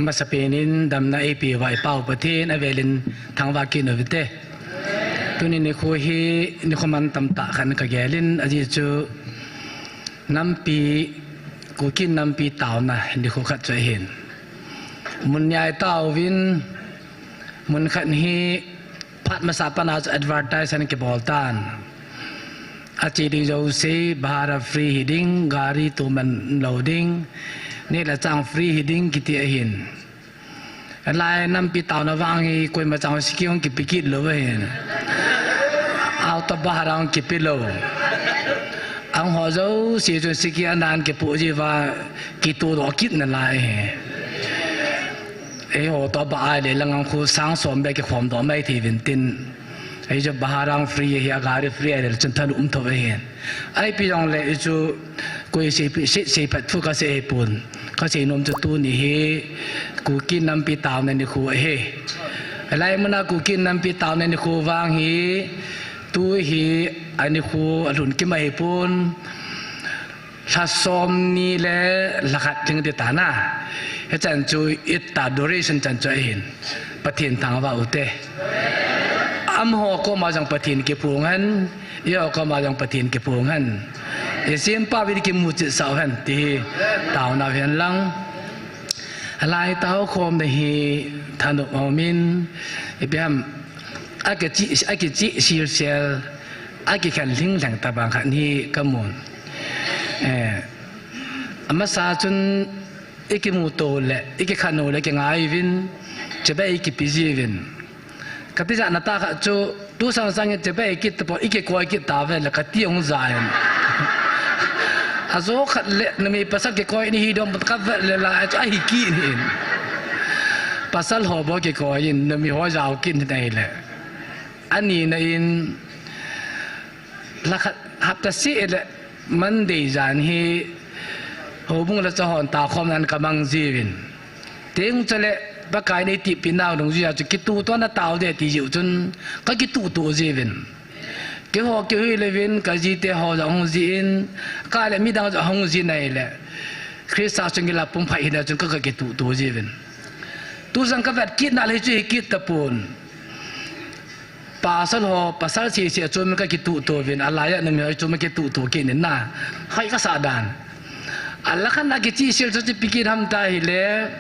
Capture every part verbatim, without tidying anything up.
Masapen in damna eipeuva i Pau Pathen avelin thangvah kit un uvinte. Tuni nikho hi nikho mantam tah khat kagelin, ajeh chu nampi, Kuki nampi taona nikho khat chu ahin. Mun ni a itaovin, mun khat hi phat masa pana chu advertise ana kibol tan. Ache ding jouse, bhara free hiding, gari toman lou ding, neh le chah free hiding kiti ahin. Alai nampi taona vang hi koima chang siki hung kipe kit lou ahin. Auto bhara hung kipe lou. Ahung ho jouse chu siki anan kipoh jiuva kitoh doh kit nalai ahi. Eiho toh ba ahile lang ang khu sang som beh kikhom doh mai thei uvin tin. Hichu bhara free ahi, gari free ahile chun thanop um thou ahin. Ipi jongle hichu koi seipi, sei, seiphat thu kasei ahipon. Kasei nom chu tuni hi Kuki nampi taona nikho ahi. Alai muna Kuki nampi taona nikho vang hi, tu hi anikho alhun kim ahipon. Lha somni le lha khat ding ti tan a. Hichan chu it ta duration chan chu ahin. Pathen thangvah ute. Amaho koma jong Pathen kiphong hen, eiho koma jong Pathen kiphong hen. Isempa uvin kimuchit sah u hen ti hi taona u hen lang. Alai tao khomna hi thanop aumin, ipi ham, akichih, akichih silsel, akikhen lhinglheng tabang khat hi kamun. Eh, amasa chun ikimuto le, ikikhen u le kingai uvin, chibai ikipe jiuvin. Katijatna tah khat chu, tu sangsang in chibai kit tapon, ikikoi kit tauve le kati hung ja in. Ajo khat le numei pasal kikoi ni hi dong kavet le la chu ahi kit in. Pasal ho bou kikoi in, numei ho jao kit in ahile. Anina in, lha khat hapta seh le Monday jan hi houbung le chahon taokhomnan kamang jiuvin. Teng chule Pakai in eitipeh nau dungjuia chu kituhtoh na tao de ti jiu chun kakituhtoh jiuvin. Keiho kihui louvin kajite ho jong hung ji in, kale midang jong hung ji in ahile, Christa chunga pumphai hina chun ka, kakituhtoh jiuvin. Tu jong kavet kit nale hichu hi kit tapon. Pasal ho, pasal sese chu mi kakituhtoh uvin, alaiya numei ho chu mi kituhtoh kit in na. Hoi kasah dan. Alakhan akichih sil chu chu ipi kit ham ti ahile,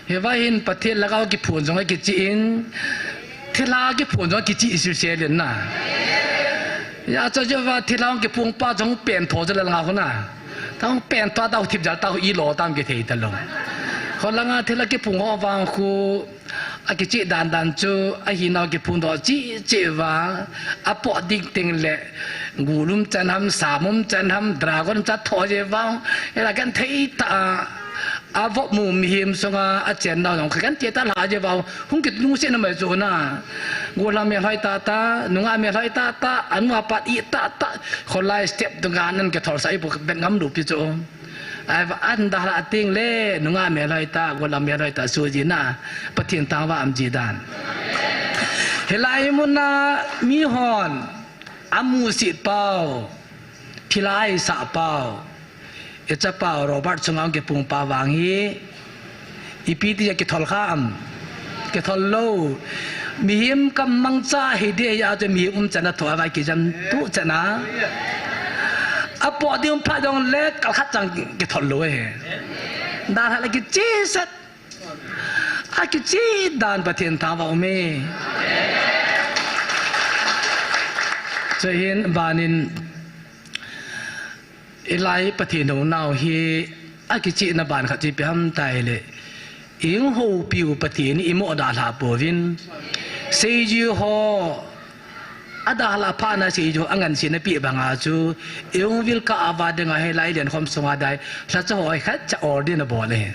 hiva hin Pathen lhagao kiphong jong akichih in, thilha kiphong jong akichih silsel in na. Hijeh chun hiva thilha kiphong pa jong pentho jal langa khu na. Tang pentho tah thip jal tah ilo tam kithei talou. Kholanga thilha kiphong ho vang khu akichih dandan chu, ahinau kiphong doh cheh cheh uva, apoh ding teng le, gul um chan ham, sam um chan ham, dragon cha tho jeh uva, ela genthei tah a, avop mu mihem sunga achen nau jong genthei tah lha jeh uva, hung kilungset na mai chu na. Gollhang melhoi tah tah, nungah melhoi tah tah, anu apa it tah tah, kholai step dunga nan kitholsah ipu vet ngam lou pi chu. Ahivang dalha teng le, nungah melhoi tah, gollhang melhoi tah, suji na, Pathen thangvah um ji dan. Hilai muna, mihon, amusit pau, thilha eisah pau, ichapau, Robert chunga kiphong pa vang hi, ipi tia kithol kha am? Kithol lou. Mihem kam mangcha hi ding ahi a chu mihem um chan a tho a vai kijam tu chan a. Apoh ding phat jong le kal khat chang kithol lou e. Dalha le kichih set. Akichih dan Pathen thangvah um e. Chuhin banin Hilai Pathen hounau hi akichihna ban khat chu ipi ham ti ahile, eihoupiu Pathen hi imo dalha pouvin, seiji ho adalha phat na seiji ho angansena peh banga chu, eihung vil kah a va dinga hilai lenkhom sunga dai lhacha ho khatcha ordain abol ahi.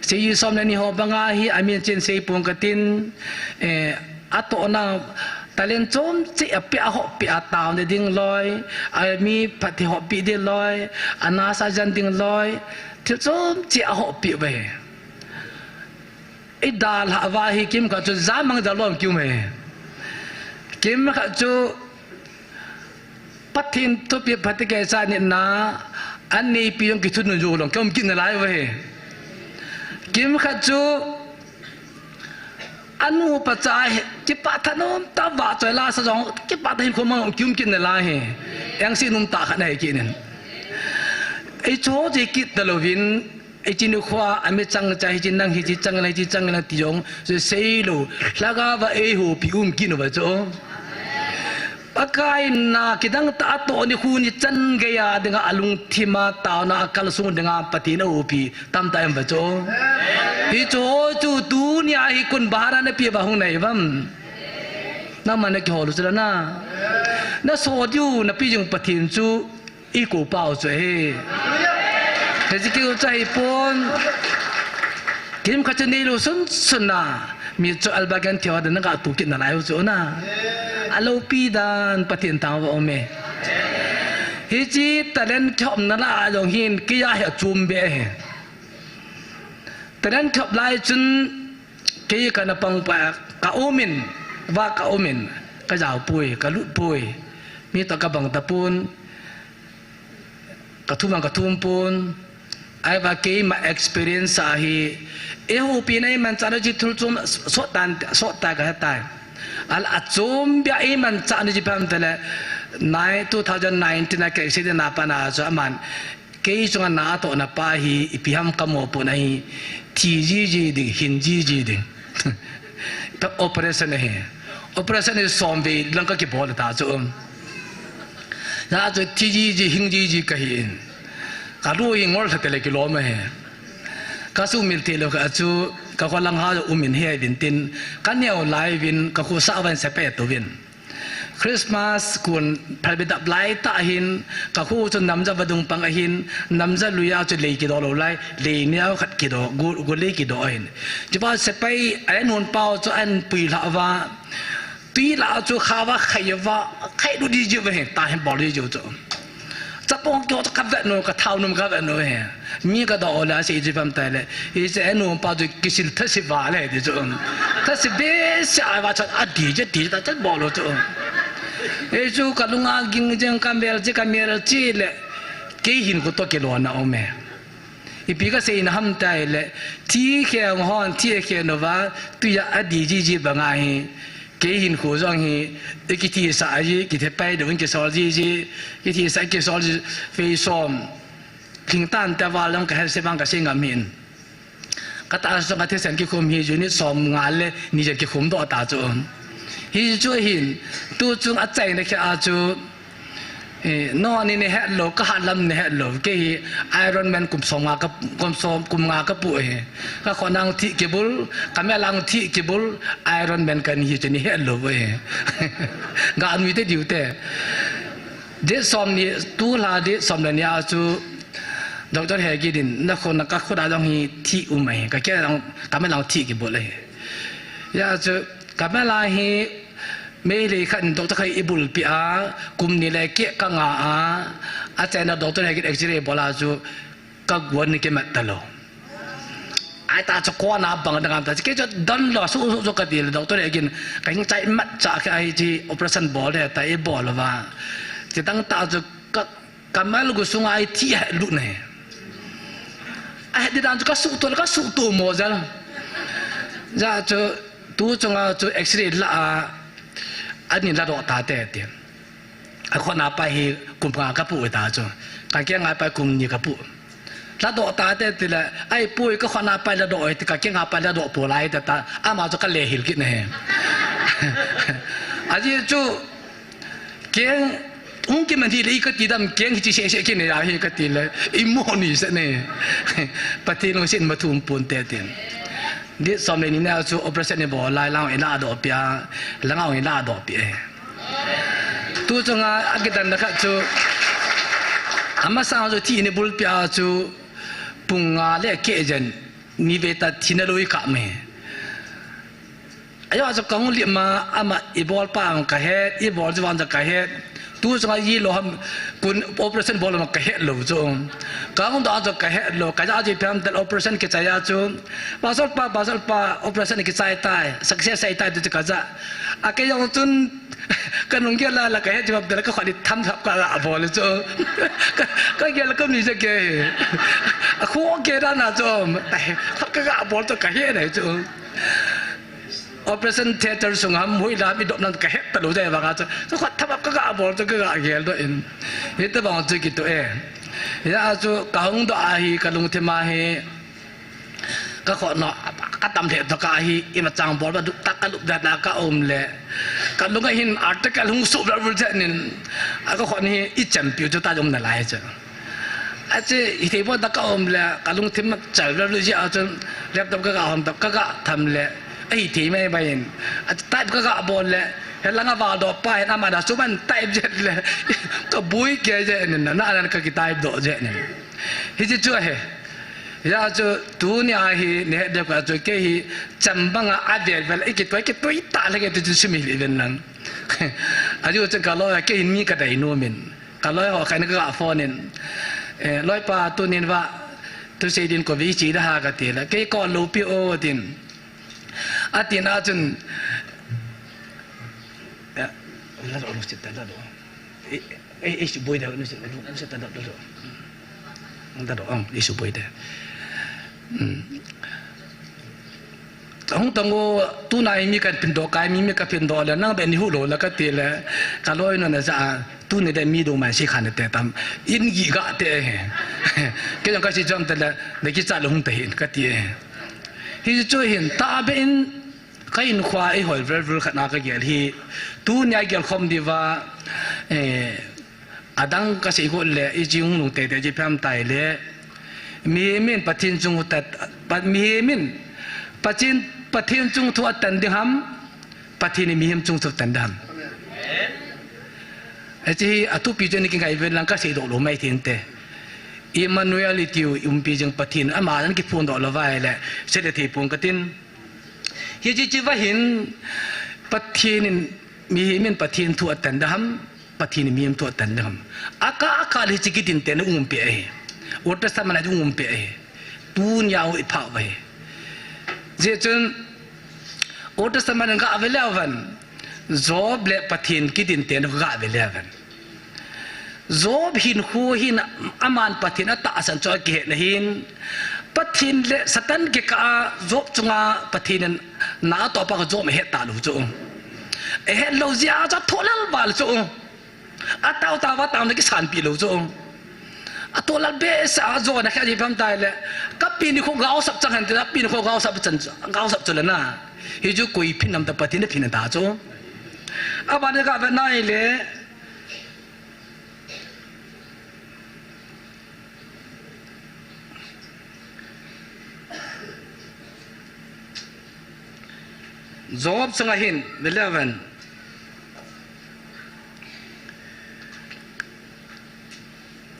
Seiji somleni ho banga hi amin chen seipong katin, eh, atohna talent chomcha apeh, ahoppeh a taona ding loi, ami phatthei hoppeh ding loi, anasa jan ding loi, thil chomcha ahoppeh uve. Idalhah uva hi kimkhat chu jamang jalom kium e. Kimkhat chu Pathen thupeh phatechan nitna, aneipi jong kithunun jou lou, kium kit nalai uve. Kimkhat chu anu pa cha hi, kipah thanom tah a vahchoi la sa jong, kipah tah hinkho mang kium kit nalai hi. Engse nom tah khat nahi kit in. Eiho chu kit talouvin, hiche nikho a mi chang cha, hiche nang, hiche chang nang, hiche chang nang ti jong chu seilou. Lhagao va eihoupi um kit uva chu. Pakai in na kidang tah a atoh nikho nichan geiya dinga alungthim a taona a kalsong dinga Pathen ahoupi tamtah um uva chu. Hicheho chu tunia hi koin bana napeh uva hung nai uvam? Nangma nakihol u chu la na. Naso diu napeh jing Pathen chu eikou pau chu ahi. Hiche keu chu ahipon. Kimkhat chu neilou sunsun a, mi chu alba genthei a dinga tu kit nalai u chu na. Aloupi dan Pathen thangvah um e. Hiche talent kihopna lah a jong hin keiya hi achom beh ahi. Talent kihop lai chun kei kana pang pa, ka um in, va ka um in, kajaopoi, kalut poi. Mi toh kabang tapon. Kathum ang kathum pon. Ahivang keima experience ahi. Eihoupina eimanchahna chu thil chom sot tan, sot ta kahe tai. Ahile achom beh a eimanchahna chu ipi ham itile, nine, two thousand nineteen a ka accident a pat a chu aman kei chunga na atohna pa hi ipi ham kamopohna hi, thi jiji ding, hin jiji ding. Operation ahi. Operation hi somvei lang kakibol ta chu. Hijeh chun thi jiji, hing jiji kahi in. Kalung hi ngol lha tele kilom ahi. Kasuhmil theilou kah chu, kakho lang a um in he uvin tin, kaneo lai uvin, kakho sah uvin sepai atouvin. Christmas kun phalbi dap lai tah hin, kakho chu Namja vadung pang ahin, Namja lui a chu lei kidoh lou lai, lei neo khat kidoh, go, golei kidoh ahin. Chupa sepai, a-in hon pau chu ahin puilhah uva, tui lah a chu khauva khai uva, khailut jiji uva ahi, tahin bol jiji u chu. Chapang keu chu kavet nom, kathao nom kavet nom ahi. Mi kadoh le asei chu ipi ham itile, hiche a-in hon pa chu kisil thase val ahi ti chu. Thase behseh a va chu adih je, dih je tah chu bol u chu. Hichu kalunga ging jeng, kamel che, kamel che le, kei hinkho toh kilona um e. Ipi kaseina ham itile, thi kheng hon thi akhen uva, tui a adih jiji banga hi, kei hinkho jong hi, ikithisah ji, kithepai ding kisol jiji, kithisah kisol ji, vei som. Lhingtan tah val jong kahet se vang kasei ngam hih in. Katahsa jong kathisen kikhum hi, unit somnga le ni jen kikhum doh ta chu. Hichu ahin, tuchung achaina khel a chu, eh, nangni nahet lou, kahat lam nahet lou. Kei hi Iron Man kum somnga ka, kum som, kum nga kapoh ahi. Kakhut a thi kibul, kamel a thi kibul, Iron Man kahi chu nahet lou ahi. Ganui te diu te. Date somni, tulha date som le ni a chu, Doctor Hegin in, nakhut a, kakhut a jong hi thi um ahi, kakeng a jong, kamel a jong thi kibul ahi. Hijeh chun, kamel a hi, Meitei khat in doctor khat eibulpeh a, kum ni le keh kanga a, achaina Doctor Hegin X-ray bol a chu, kagon kimat talou. Ahitah chu kona bang dang am ta, kei chu donlou, su, su, su kati le, Doctor Hegin, kahing chai matcha kei ahi chu, operation bol le ta, eibol uva. Chuteng tah chu ka, kamel gu sunga athi ahelut ne. Ahet di dan chu kasuhtoh le, kasuhtoh mo jal. Hijeh chun, tuchunga chu X-ray la a, ahin ladoh tate ti. Akhut a pa hi kum nga kapoh ta chu. Kakeng a pa kum ni kapoh. Ladoh tate tile, ahipoi kakhut a pa ladoh e ti, kakeng a pa ladoh pou lai ta ta, ama chu kale hil kit ne. Ajeh chu, keng, hung kiman hih le kati dam, keng hiche seh seh kine ahi kati le, imo ni seh ne. Pathen lungset in mathum ponte tin. Date som le ni na chu operation eibol lai, lang eiladoh peh a, lang eiladoh peh e. Tuchunga akidanna khat chu, amasang chu thi eibulpeh a chu, pung nga le keh jen, ni vei tah thina lou eikap me. Ajeh chu kahung lim a, ama eibol pa jong kahet, eibol chu vang jong kahet, Tu sunga ji lou ham, kun operation bol ham kahet lou chu. Kahung doh a chu kahet lou, kaja ji pam tel operation kichai a chu. Pastor pa, pastor pa, operation kichai tai, success ahitai ti chu kaja. A kei jong chun, kanung gel a la kahet ji pam tel kakhut hi thumb up kaga bol chu. Ka, kagel a kaum ni ja ke. A khu ke da na chu. Ai, kaga bol chu kahet nai chu. Operation theater sung ham, hui lam i dop nan kahet talou jeh vang a chu. Kakhut thumb up kaga bol chu kaga gel doh in. Hiti vang chu kitoh e. Hia chu kahung doh a hi, kalungthim a hi. Kakhut no, katam lheh doh a hi, ima chang bol ba duk tak kalup da na kaum le. Kalung a hin article hung suh vel vel jeh in. A kakhut hi i champion chu ta jong nalai chu. Ache, hithei bol ta kaum le, kalungthim chal vel vel jeh a chun, laptop kaga hon tap, kaga tham le, ahithei mai mai in. Ache, type kaga bol le, he langa val doh pa hin ama da suban type jeh le, kabui kei jeh in, na, na, na kaki type doh jeh in. Hiche chu ahi. Hia chu, tunia hi, nei het deu ka chu, kei hi, cham banga avel vel, ikitoi, kitoi ta le kei tu chu simi li ven lang. Achu chu kaloi, kei hi mi kadei nom in. Kaloi ho khat in kaga phone in, eh, loipa tunin va, thusei din kou ve ichi da ham kati le, kei kou lou pi o tin. Atin a chun, eh, la lo, lo sit ta la lo. Eh, eh, eh, si boi da, lo sit, lo sit ta la lo. Da lo, ang, eh, si boi da. Hmm. Hung tang o, tuna hi mi kaphin doh, kai mi, mi kaphin doh le, nang beh nei hu lou le kati le, kaloi no na ja, tuni le mi dong mai si khan te tam, in gi ga te he. Kei jong kasi jam te le, nei kicha lou hung te hin kati e. Hichu hin, tabeh in, ka in khua i hol vel vel khat na kagel hi, tunia gel khom diu va, eh, Adang kasei got le, i jing nung tete ji pam tai le. Mihem in Pathen chung u tat, pa, mihem in Pathen, Pathen chung thu atan ding ham, Pathen in mihem chung thu atan ding ham. Hiche hi athupi chu nei kingai ven lang kasei doh lou mai thei inte. Emmanuel itiu umpi jing Pathen, ama nan kiphon doh lou vai le, sei le thei pon katin. Hiche chu va hin, Pathen in, mihem in Pathen thu atan ding ham, Pathen in mihem thu atan ding ham. Aka, aka le hiche kidin te na um pe ahi. Old Testament a um pe ahi. Tunia u i phah uva ahi. Hijeh chun, Old Testament in ga ve le uvin, Job le Pathen kidin te na ga ve le uvin. Job hinkho hin aman Pathen atahsan chu akihet na hin, Pathen le Satan kikah a Job chunga Pathen in na atoh pa Job ahet talou chu. Ahet lou jeh a chu athoh lel val chu. Atao tao va tao na kisanpi lou chu. Athoh lel behseh a Job na kha ji pam tai le. Kapi nikho gaosap chang hen te, kapi nikho gaosap chan, gaosap chu le na. Hichu koi phin nam ta Pathen in phin ta chu. Aban ga ve nai le. Job chunga hin, eleven.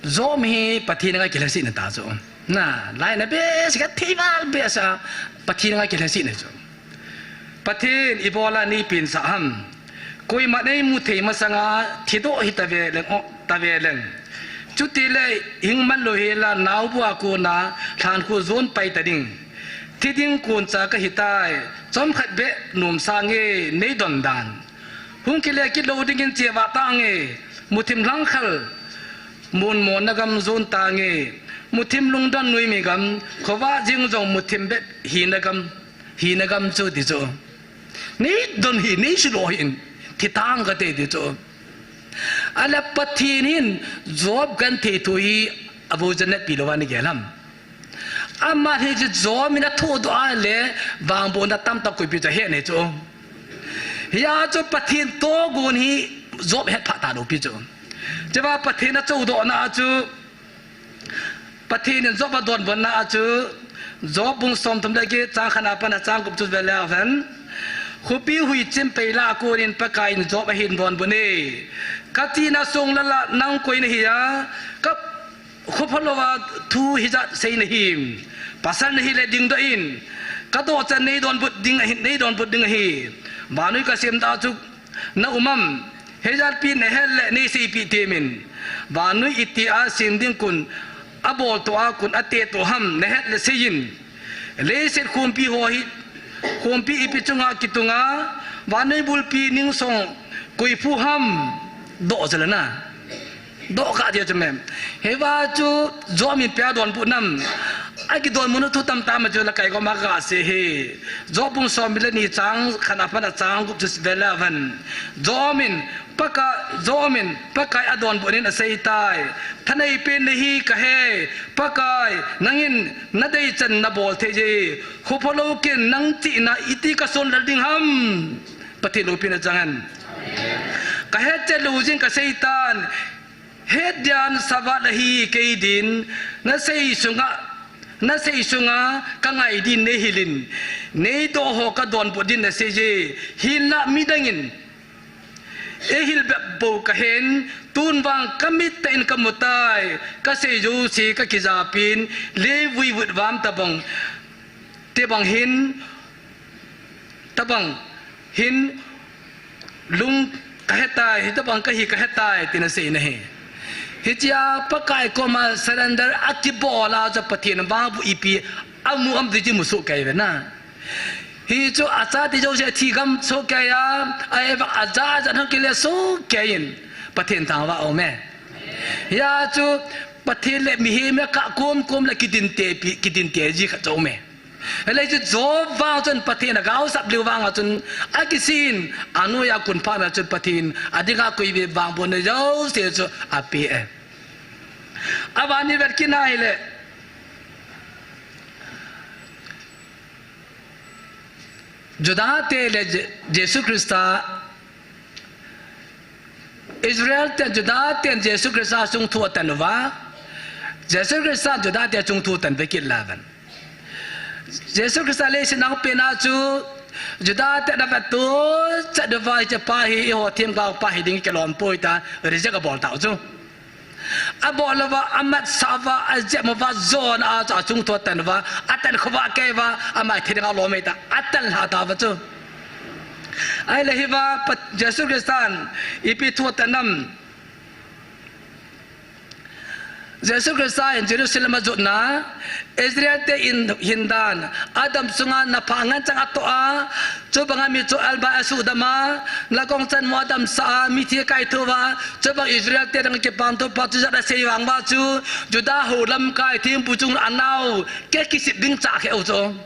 Job hi Pathen anga kilhasih na ta chu. Na, lai na behseh ka thei val behseh a Pathen anga kilhasih na chu. Pathen, ibola nei pinsah ham. Koima nei mu thei masanga thi doh hi ta ve leng, o, ta ve leng. Chuti le hing man lou hi la naobu a kona lhan khu jon pai ta ding. Thi ding kon cha ka hi tai. Chomkhat beh nom sa nge nei don dan. Hung kile kit lou dingin che va ta nge. Muthim lhangkhal. Mun mona gam jon ta nge. Muthim lungdon nuimi gam. Khovah jing jong muthim bep hina gam. Hina gam chu ti chu. Nei don hi, nei silo hi in. Thi tang ka te ti chu. Ala Pathen hin Job genthei thu hi avo janet pi lou va nei gel ham. Ama hi chu Job in athoh doh a le vangbohna tamtah koi pi chu ahe nei chu. Hia chu Pathen tohgon hi Job het phah talou pi chu. Chua Pathen achohdoh na a chu Pathen in Job adonbutna a chu, Job bung somthum le get chang khat a pat a chang gup chu ve le hen. Khopi huichim pei lah a konin Pakai in Job ahin donbut e. Ka tina sung lah a nang koi na hi a, ka khophalou a thu hijat sei na him. Pasal na hi le dingdoh in. Ka dohchan nei donbut ding ahi, nei donbut ding ahi. Vannoi kasem tah chu na um am. Hijat pi nahet le neiseipeh temin. Vannoi itia sem ding kon abol toh a kon ate toh ham nahet le seiyin. Leiset khompi ho hi, khompi ipi chunga kitunga, vannoi bulpi ningsong koi phu ham, doh jal ana. Doh kha dia chu mem. Hiva chu Job in ipi adonbut nam. Akidonbutna thu tamtah ma chu la kai koma kasei hi. Job bung som le ni chang khat apat a chang gup chu vela van. Job in Pakai, Job in Pakai adonbut in aseitai. Thanei pen nahi kahe. Pakai, nangin nadei chan nabol thei je. Khophalou ken nang chihna iti kason lal ding ham. Pathen loupina chang hen. Kahet chet lou jing kaseitan. Het dian savat ahi kei din, nasei sunga, nasei sunga kangai din neihil in, neidoh ho kadonbut din nasei je, hinla midang in eihil bep bou kahen, tun vang kamit tah in kamutai, kasei jouse kakijapin, lei vuivut vam tabang, tebang hin, tabang hin lung kahetai, hitabang kahi kahetai, tin asei nahi. Hichea Pakai koma surrender akibol a chu Pathen vangboh ipi amu am ti chu musoh kei ve na. Hichu achate jouse athi gam soh kei a, a eva aja aja hung kile soh kei in Pathen thangvah aume. Hia chu Pathen le mihem le kah komkom le kidinte pi, kidinte ji khat chu aume. Hileh chu Job vang chun Pathen agaosap lou vang a chun akisin, anoiya kon phatna chun Pathen adinga koive vangbohna jouse chu ape e. Aban in vet kit na hile, Juda te le Je-, Jesu Christa Israel ten Juda ten Jesu Christa chungthu atan uva. Jesu Christa Juda te chungthu atan ve kit lavan. Jesu Christa leiset a pena chu Juda ten avet u, chat uva, hiche pa hi eiho themgao pa hiding kilom poi ta, reject abol tau chu. Abol uva, amatsah uva, ajep uva, jona a chu achungthu atan uva, atan khovah kei uva, ama thiding alom e ta, atan lha tauva chu. Ahile hiva, Pat-, Jesu Christan ipi thu atan nam. Jesu Christa in Jerusalem ajotna, Israel te in hindan, adam sunga napha ngen chang atoh a, chubanga mi chu alba asudam a, nakong chan mo adamsah a, mithi akaitho uva, chubang Israel te dang kipathu pa chu jat asei vang uva chu, Juda ho lamkai thempu chung anao, ke kisip ding chah khe u chu.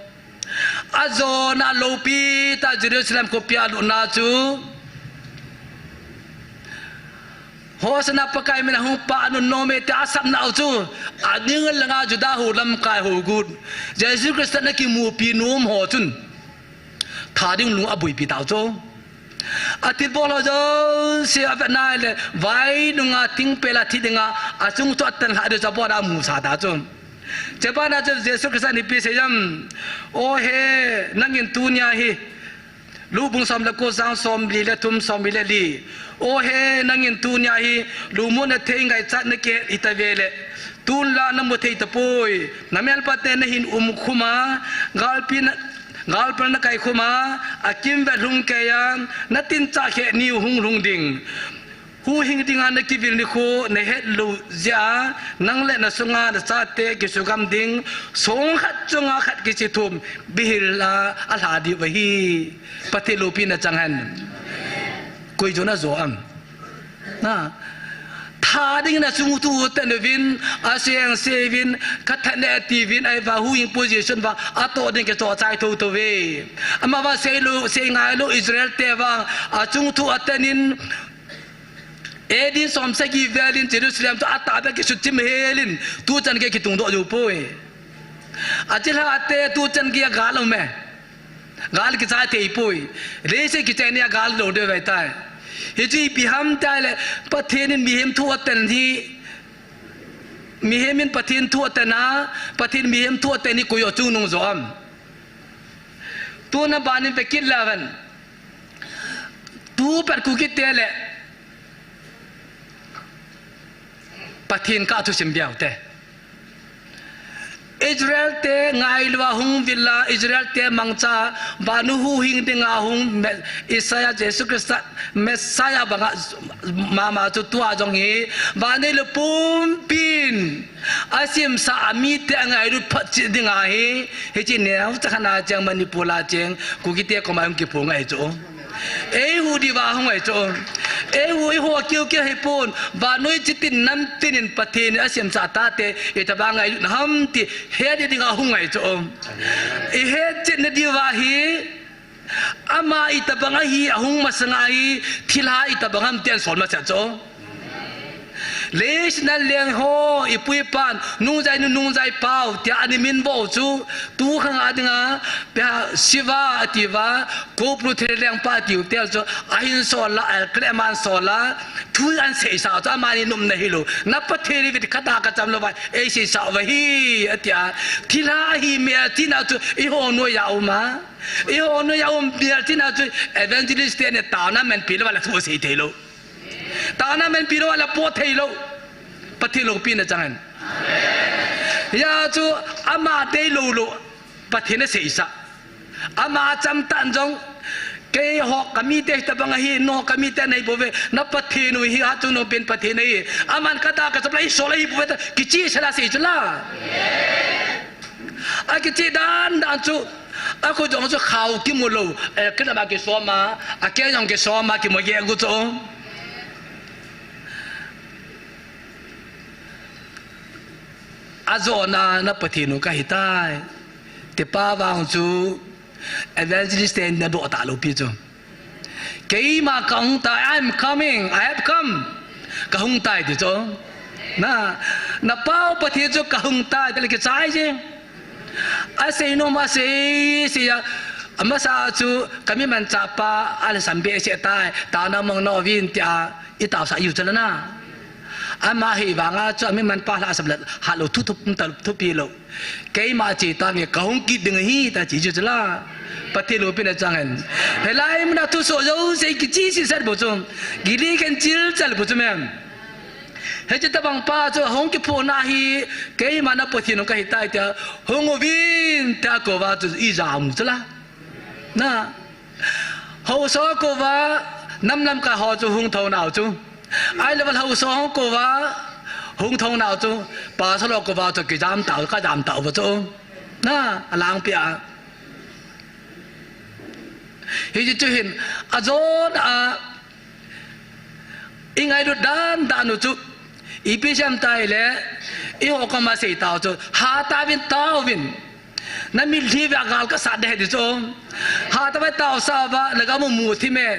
Ajona loupi tah Jerusalem khopi a alutna chu. Hosanna Pakai mina hung pa anun nom e tia asapna u chu. Aning langa Juda ho lamkai ho got, Jesu Christa ana kimupi nom ho chun. Tha ding lung aboipi tau chu. Athilbol ho jouse avet na le, vai nunga thingpel a thi dinga, achungthu atan lha ding chu abon a amusa ta chu. Chubana chu Jesu Christa in ipi asei em. O he, nangin tunia hi. Luke bung som le ko chang somli le thum, somli le li. O he, nangin tunia hi, lungmonna thei ngaichat nakihet hita ve le. Tun la namu thei tapoi. Namelpate nahin umkhum a, galpi na, galpal nakaikhum a, akimvel hung kei a, natin chah khe niu hung lhung ding. Huhhing dinga nakivil nikho nahet lou jeh a, nang le nasunga nachate kisugam ding, song khat chunga khat kichithum, bihil a alha diu ahi. Pathen loupina chang hen. Koi jona jo am. Na. Tha ding in achungthu atan uvin, aseng seuvin, kathat ne atiuvin, ahivang huhhing position uva, atoh ding kichoh chai thotho uve. Amavang seilou, seingailou Israel te vang, achungthu atan in, A D somsagi vel in Jerusalem chu atahbeh a kisutchim hel in, tuchan gei kitungdoh jou poi. Achilhah te tuchan gei a gal um e. Gal kichai thei poi. Leiset kichai nia gal lou ding ahitai. Hichu ipi ham itile, Pathen in mihem thu atan hi, mihem in Pathen thu atan a, Pathen mihem thu atan hi koi achungnung jo am. Tuna ban in ve kit le aven. Tupat Kuki te le Pathen kah thusim bia u te. Israel te ngailu a hung vil a, Israel te mangcha, vannoi huhhing dinga hung Me-, Isaiah, Jesu Christa, Messiah banga mama chu tua jong hi, vannoi le pumpin asemsa a mite angailut phat cheh dinga hi, hiche neocha khat a cheng Manipur a cheng, Kuki te koma hung kiphong ahi chu. Eihuh diuva hung ahi chu. Eihuh, eihuh kiu kiu hipon, vannoi chitin namtin in Pathen in asemsa tate, itobang ngailutna ham ti, het dinga hung ahi chu. Ihet chetna diuva hi, ama itobang ahi, ahung masanga hi, thilha itobang ham ti asol masat chu. Leiset a leng ho, ipu ipan, nungjai nu, nungjai pau, tia ana minvo chu, tu khang a dinga, pia Shiva atiuva, Koplu thil lengpa atiu tel chu, ahin sol a, alkre aman sol a, thu ahin seisah chu, amani nomna hilou. Na Pathen hi vit khat a kacham louva, eiseisah uva hi, atia. Thilha ahi mel tina chu, eiho noiya um a. Eiho noiya um mel tina chu, evangelist te ni taona manpi louva la thu asei thei lou. Taona manpi louva la po thei lou. Pathen loupina chang hen. Hijeh chun ama deilou lou. Pathen aseisah. Ama cham tan jong. Keiho kamite hitobang ahi, no kamite nahi bouve. Na Pathen u hi ha chu nompen Pathen ahi. Aman kata kachap lai sol ahi bouve ta. Kichehsel a sei chu la. Akicheh dan dan chu. Akhu jong chu khao kimu lou. Eh, kei nama kisom a. Akeng jong kisom a kimu gegu chu. Ajona na Pathen u kahitai. Tipa vang chu evangelist ten nadoh talou pi chu. Keima kahung tai, I'm coming, I have come. Kahung tai ti chu. Na, na pau Pathen chu kahung tai, tale kichai je. Asei nom asei, sei a, amasa chu kami manchah pa, alhasam behseh tai, taona mang nauvin tia, itaosah u chu la na. Ama hi vanga chu, ami manpa lhasam le, halou thu thu, um ta thupi lou. Keima che tange, kahung kit ding ahi, ta che chu chu la. Pathen loupina chang hen. Hilai muna thusoh jouse kicheh sisat bou chu. Gili khen chil chal bou chu mem. Hiche tobang pa chu hung kiphona hi, keima na Pathen u kahitai tia, hung uvin tia kouva chu ija um chu la. Na. Haosa kouva, nam lamkai ho chu hung thou nau chu. Ahilou le haosa ho kouva, hung thou nau chu. Pastor ho kouva chu kijam tau, kajam tauva chu. Na, alangpi a. Hiche chu hin, ajon a, ingailut dan dan u chu, ipi jeh ham itile, eiho koma sei tau chu, ha tauvin, tauvin. Na mitlhi uva gal kasat ding ahi ti chu. Ha tauva, taosah uva, na gam u muthim e.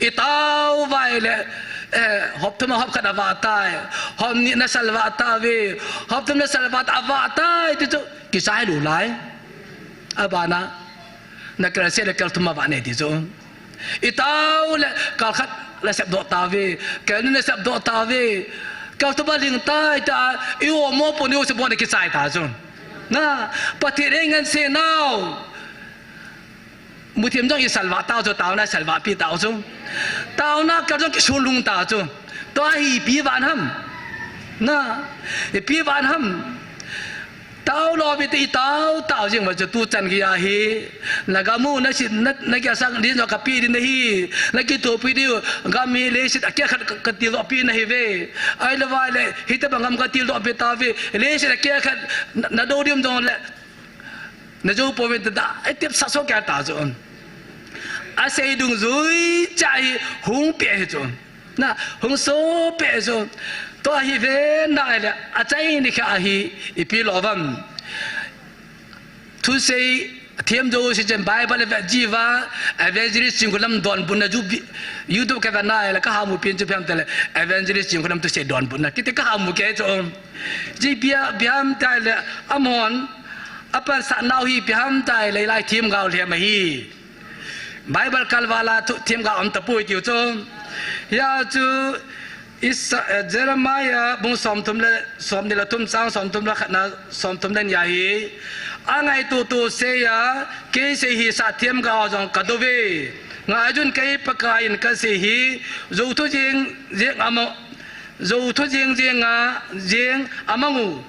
Itao uva ahile, eh, hop thum a hop khat avah tai. Hop ni na salvah tauve. Hop thum na salvah ta, avah tai ti chu. Kichai lou lai. Abana. Na kal seh le kal thum avah ne ti chu. Itao le kal khat le sepdoh tauve, kal ni le sepdoh tauve, kal thum a ling tai ta, i-o mo po ni o se mo ni kichai ta chu. Na, Pathen ei ngen se nau. Muthim jong i salvah tau chu, taona salvah pi tau chu. Taona kal jong kisun lhung ta chu. Tua hi ipi van ham. Na, ipi van ham. Tao lou pi te i tao, tao jing uva chu tu chan gei ahi. Na gam u na sin, na, na gei a sang ding jong kape ding nahi. Na kitoh pi diu, gam hi leiset a keh khat ka, katildoh pi nahi ve. Ahilou va le, hitobang gam katildoh pi tauve. Leiset a keh khat, na, na do ding jong le. Na jou pouve ta, ai tep sa so kei ta chu. Asei dungjui cha hi hung pe hi chu. Na, hung so pe chu. Tua hi ve nai le, achai ni kha hi, ipi lou vam. Thusei, thiem jouse chen Bible le ve jiuva, Evangelist Chingkholam donbutna ju bi-, YouTube ka ve nai le, ka hamu pen chu phiam tale, Evangelist Chingkholam thusei donbutna, kiti ka hamu kei chu. Ji bia, biam tai le, amon, apansah nau hi biam tai le, lai thiem gao le ma hi. Bible kalval a thu thiem gao um tapoi tiu chu. Hia chu Isa-, eh, Jeremiah bung somthum le somni le thum chang somthum le khat na somthum le ni a hi. Angaito to seiya, kei sei hisah thiem gao jong kadou ve. Ngaijun kei Pakai in kasei hi, jou thu jing jing ama, jou thu jing jing a, jing amang u.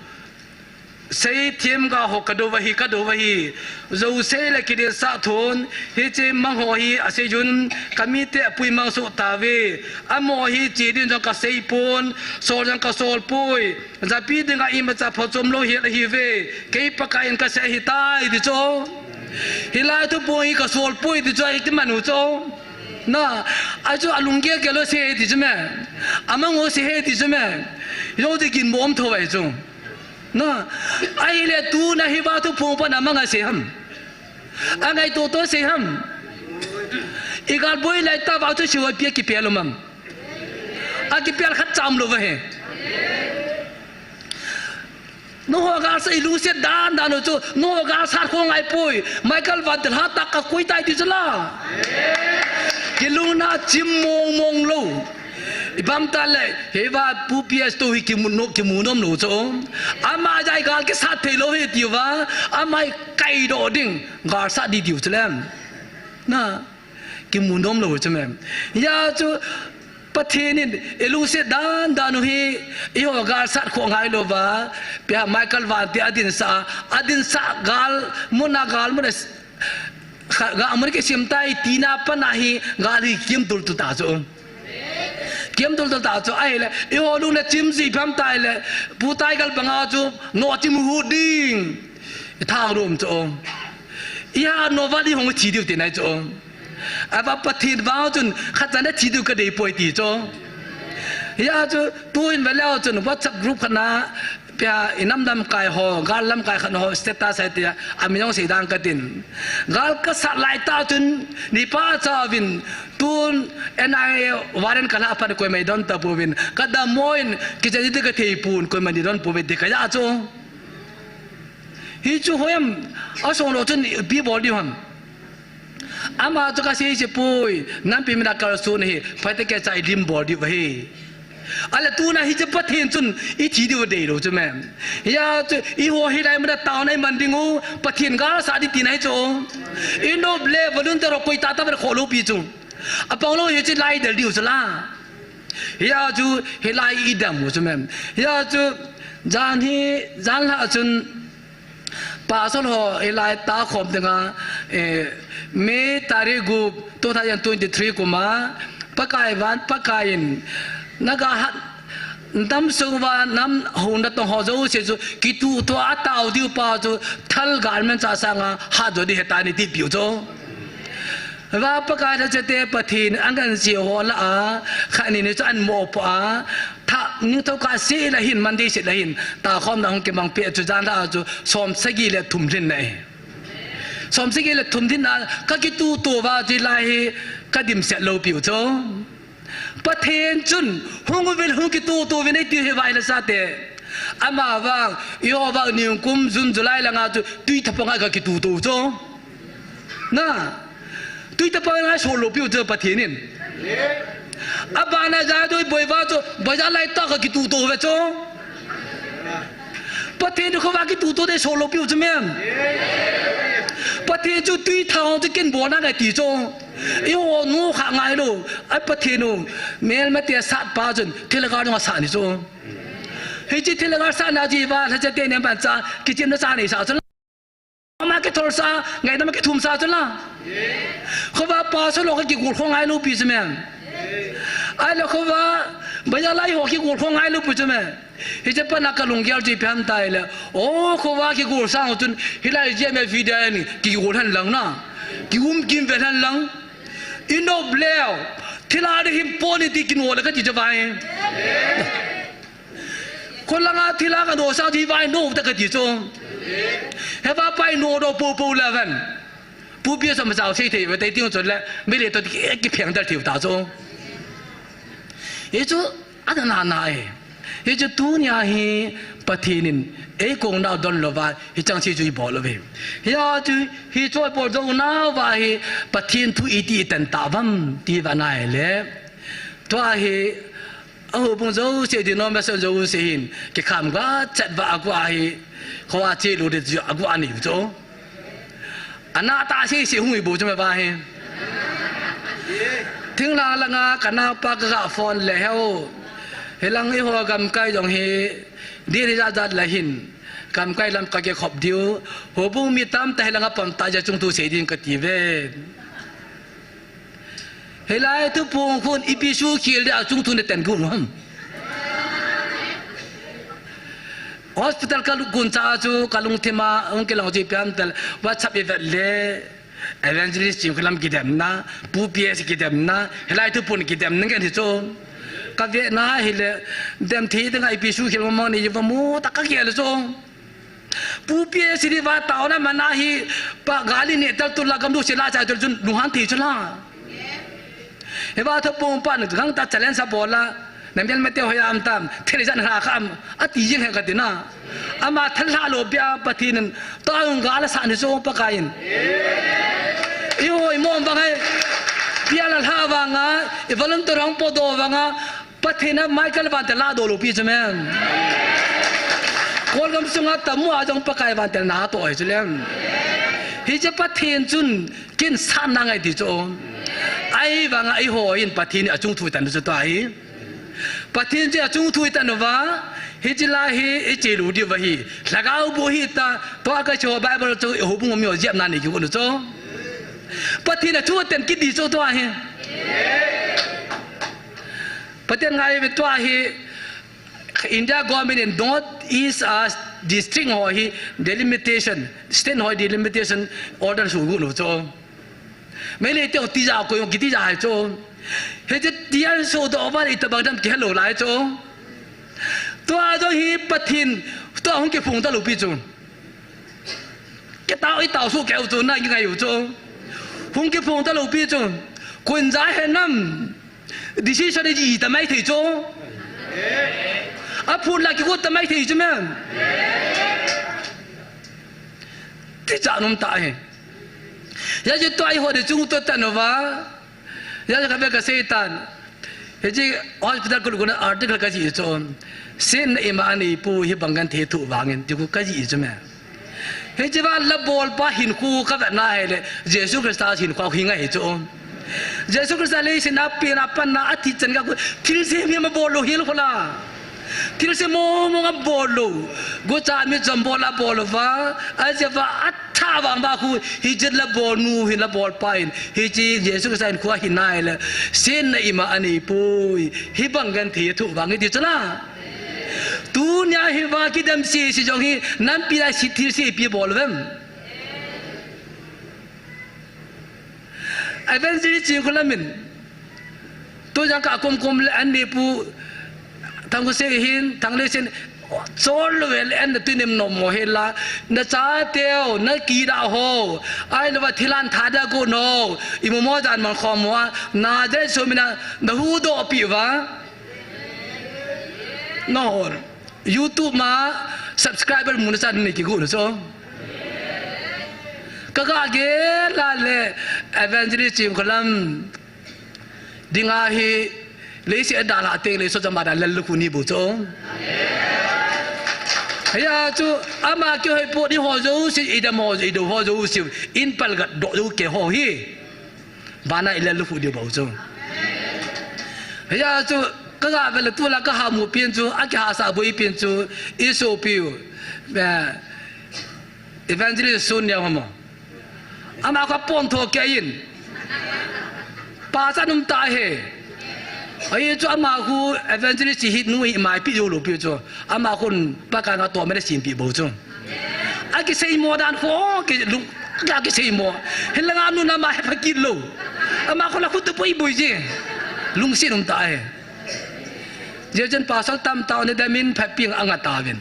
Seithem ga ho kadou ahi, kadou ahi. Jou sei le kidin sah thon, hiche mang ho hi asei jun, kamite apui mang soh tave. Amaho hi che din jong kasei pon, sol jong kasol poi. Japi dinga imacha phachom lou hi ahi ve. Kei Pakai in kasei ahitai ti chu. Hilai thuphong hi kasol poi ti chu, ahi ti manu chu. Na, achu alung gel gel lou sei ti chu me. Amang ho sei he ti chu me. Jou ti kin bom tho vai chu. Na, ahile tuna hi va thuphong pa na manga sei ham. Angai to to sei ham. Igal boi lai ta va thu siwa pia kipia lou mam. Akipia khat cham lou va he. Nangho galsat ilungset dan dan u chu, nangho galsat kho ngai poi. Michael Van te lha tak kakoi tai ti chu la. Kilungna chim mong mong lou. Ibam ta le, hiva Pu P S to hi kimu nom, kimu nom lou chu. Ama jai gal kisat thei lou hi ti uva, ama hi kai doh ding, galsat di diu chu lem. Na, kimu nom lou chu mem. Ya chu, Pathen in ilungset dan dan u hi, eiho galsat kho ngai lou va, pia Michael Van te adin sa, adin sa gal, muna gal, muna Kha, ga mun ke sim tai tina pana hi gal hi kim tul tul ta chu. Kim tul tul ta chu ahile, eiho lung le chim ji pham tai le, pu tai gal banga chu, no chim hu ding. I thang rum chu. I ha no va di hong thi diu ti nai chu. Ava Pathen va chun, khat chan thi diu ka dei poi ti chu. Ya chu, tu in va leo chun, WhatsApp group khana, Pia, i nam lamkai ho, gal lamkai khat ho, status hai tia, a min jong sei dang ka tin. Gal ka sat lai ta chun, ni pa cha vin, tun N I A warrant ka la pan koima i don ta pu vin, ka da moin, ki jani te ka thei pun, koima ni don pu vin, te ka ya chu. Hi chu hoyam, a song lo chun, bi bol di ham. Ama chu ka sei sei pui, nampi mina kal sun hi, phaite ke chai lim bol diu ahi. Ale tuna hi chu Pathen chun i thi diu dei lo chu mem. Ya chu i ho hi lai mana tauna i man ding u, Pathen gal sa di ti nai chu. I nop le volunteer ho koi ta ta ba kho lo pi chu. A pang lo hi chu lai del diu chu la. Ya chu hi lai i dam u chu mem. Ya chu jan hi, jan la chun Pastor ho, hilai ta khom dinga, eh, May tarik gup, two thousand twenty-three kum a, Pakai van, Pakai in, na ga hat, nam sung va, nam hung na tong ho jouse chu, kituh tua a tao diu pa chu, thal gal men cha sanga, hat jo di he ta ni ti piu chu. Va Pakai na chete Pathen an kan si ho la a, kha ni ni chu an mo po a, tha ni to ka si la hin man di si la hin, ta khom na hong ke mang pe chu jan la chu som sagi le thum lin nei. Som sagi le thum lin na ka ki tu tu va ji lai hi ka dim set lo piu chu. Pathen chun hung vil hung ki tu tu vin ei ti he vai la sa te. Ama vang, i ho vang ni kum June July la nga chu tui thapa nga ka ki tu tu chu. Na, tui thapa nga so lo piu chu Pathen in. Abana ja doi boi va chu, boi ja lai ta ka ki tu tu ve chu. Pathen kho va ki tu tu de so lo piu chu mem. Pathen chu tui thang chu ken bo na ngai ti chu. I ho nu kha ngai lo. Ai Pathen u, mel ma te sat pa chun, thil ga nga sa ni chu. Hi chi thil ga sa na ji va, la cha te ne ban cha, ki chim na sa ni sa chu. Ma ke thol sa, ngai na ma ke thum sa chu la. Kho va pa so lo ka ki gul kho ngai lo pi chu mem. Ai lo kho va, ba ya lai ho ki gul kho ngai lo pi chu mem. Hi che pa na ka lung gel ji pian tai le. O kho va ki gul sang chun, hi lai je me video ni, ki gul han lang na. Ki um kim ve han lang. I nop leo. Thila de him po ni ti ki no le ka ji je vai. Kho langa thila ka no sa ti vai no ta ka ti chu. He va pai no do po po la van. Pu pia sa ma sa sei thei ve tai ti chu le. Mi le to ki, ki pheng dal thei ta chu. Hi chu a na na e. Hi chu tunia hi Pathen in ei kong na don lo va hi chang si chu i bol lo ve. Hi a chu hi chu bol do na va hi Pathen thu i ti tan ta vam ti va nai le. Tua hi A hopung jouse, denomination jouse hin, kikham ga chat va a gua hi, kho a che lu de ju a gua ni chu. Ana ta se se hung i bu chu me va hi. Thing la la nga ka na pa ka ga phone le heu. He lang i ho gam kai jong hi, di ri ja jat la hin. Kamkai lam kakikhop diu, houbung mi tamtah hilanga pang tah jeh a chungthu sei ding kati ve. Hilai thuphong khun ipi sukhel ding a chungthu naten got u ham. Hospital kalut guncha chu kalungthim a hung kilang chu ipi ham itileh WhatsApp ivet le Evangelist Chingkholam kidemna, Pu P S kidemna, hilai thuphon kidemna ngen hi chu. Kavetna hileh, dem thei dinga ipi sukhel mong mong nei uvam tah kagel chu. Pu P S hi va taona mana hi pa gali ne tal tu la gam du se la cha tu chun lunghan thei chu la. Hiva thuphong pan gangtah challenge abol a, namel mate hoiya um tam, thil ijat na lha kha am, ati jing hen kati na. Ama thil lha lou pia Pathen in, tua hung gal asah ni chu Pakai in. Ihoi mong vang hi, pia la lha vanga, i volunteer hung podoh vanga, Pathen a Michael vantil ladoh lou pi chu men. Kolgam sunga tamu a jong Pakai vantil natoh hi chu lem. Hiche Pathen chun kin san na ngai ti chu. Ahivanga ihoi in Pathen achungthu itan chu tua hi. Pathen chu achungthu itan uva, hiche lai hi iche lou diu ahi. Lhagao boh hita, tua kache ho Bible chu ihoubung mi ho jep na ni kigon u chu. Pathen a chu ten kiti chu tua hi. Pathen ngai ve tua hi. India government in North East a district ho hi delimitation, state ho delimitation order sugot u chu. Meitei te tija koi kiti ja hai chu. Hiche tia sodoh uva itobang dam kihe lou lai chu. Tua jong hi Pathen, tua hung kiphong talou pi chu. Kitao itao soh keu chu na ngai u chu. Hung kiphong talou pi chu. Koi in ja he nam. Decision iji ta mai thei chu. Aphon la kigot ta mai thei chu men. Tija nom tah hi. Hijeh chun tua iho ding chungthu tan uva. Hijeh chun kave kasei tan. Hiche hospital kalut gun a article kajih chu. Setna ima anei poi hibang genthei thoh vangin ti khu kajih chu me. Hiche va labolpa hinkho kavet na hileh Jesu Christa hinkho hi ngai hi chu. Jesu Christa leiset a pen a pan a athi chan gei khu thilse mi abol lou hel khu la. Thilse mong mong abol lou. Gucha mi chom bol abol uva. Ajeh va athah vang va khu hiche labolnu hin labolpa in. Hiche Jesu Christa hinkho hi nai le. Setna ima anei poi. Hibang genthei thoh vang hi ti chu la. Tunia hiva kidem sese jong hi nampi lai thilse ipi bol uvem. Evangelist Chingkholam in. Tujan ka komkom le anni pu Thangkhosei hin, Thangleiset in. Chol lou ve le an tunem nom mo hela. Nachateu, nakidah ho. Ahilouva thilan thadah gon ho. Imomo dan man khom ho. Nazareth Jesu mina nahuhdoh peh uva. Nahon. YouTube ma subscriber muna chan ni kigon u chu. Kaga gel a le Evangelist Chingkholam dinga hi leiset a dalha teng le sot jama dan lel lukhu ni bou chu. Hia chu ama kihoi po di ho jouse, idam ho, idou ho jouse, in palgat doh jou kei ho hi. Bana ilel lukhu diu bou chu. Hia chu kaga vele tula kahamu pen chu, akihahsa boi pen chu, isopiu. Eh, Evangelist Sun Lian Hom. Ama khu pontho kei in. Pachat um tah hi. Ahi chu ama khu evangelist hi nu hi maipi jou lou pi chu. Ama khun Pakai nga toh mele simpi bou chu. Akiseimo dan khu kilung, akiseimo. Hilanga nu nama hepha kit lou. Ama khu la khu tu poi boi ji. Lungset um tah hi. Jeh chun pasal tamtah ni damin phapi anga tauvin.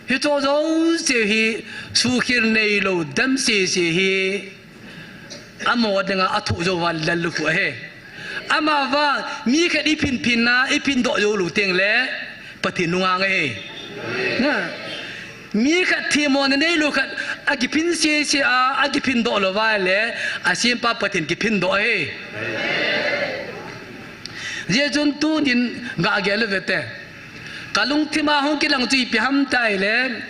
Hicho jouse hi sukhel neilou dam sese hi amo dinga athoh jou va lel lukhu ahi. Amavang mi khat iphin phin na iphin doh jou lou teng le Pathen nunga ngai ahi. Na, mi khat themmo na neilou khat akiphin sese a akiphin doh lou va le asempa Pathen kiphin doh ahi. Jeh chun tunin gah gel uve te. Kalungthim a hung kilang chu ipi ham itile,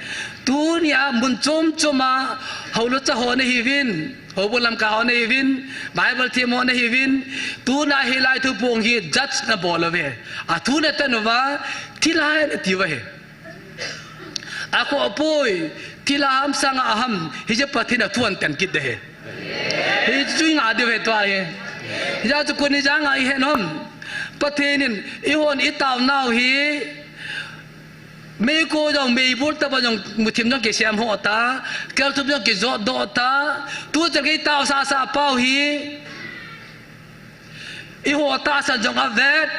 tunia mun chom chom a, houlou cha ho nahiuvin, houbung lamkai ho nahiuvin, Bible them ho nahiuvin, tuna hilai thuphong hi judge nabol uve. Athu natan uva, thilhai nati uva hi. Akhoh poi, thilha ham sanga ham, hiche Pathen a thu ahin ten kit ding ahi. Hichu i ngah diu ahi tua hi. Hijeh chun koi in jang a i het nom. Pathen in eihon i taonau hi, meikong jong, meibol tah a jong, muthim jong kisem ho ta, keltup jong kijot doh ta, tuchan gei taosah sah pau hi. Eiho tahsan jong avet.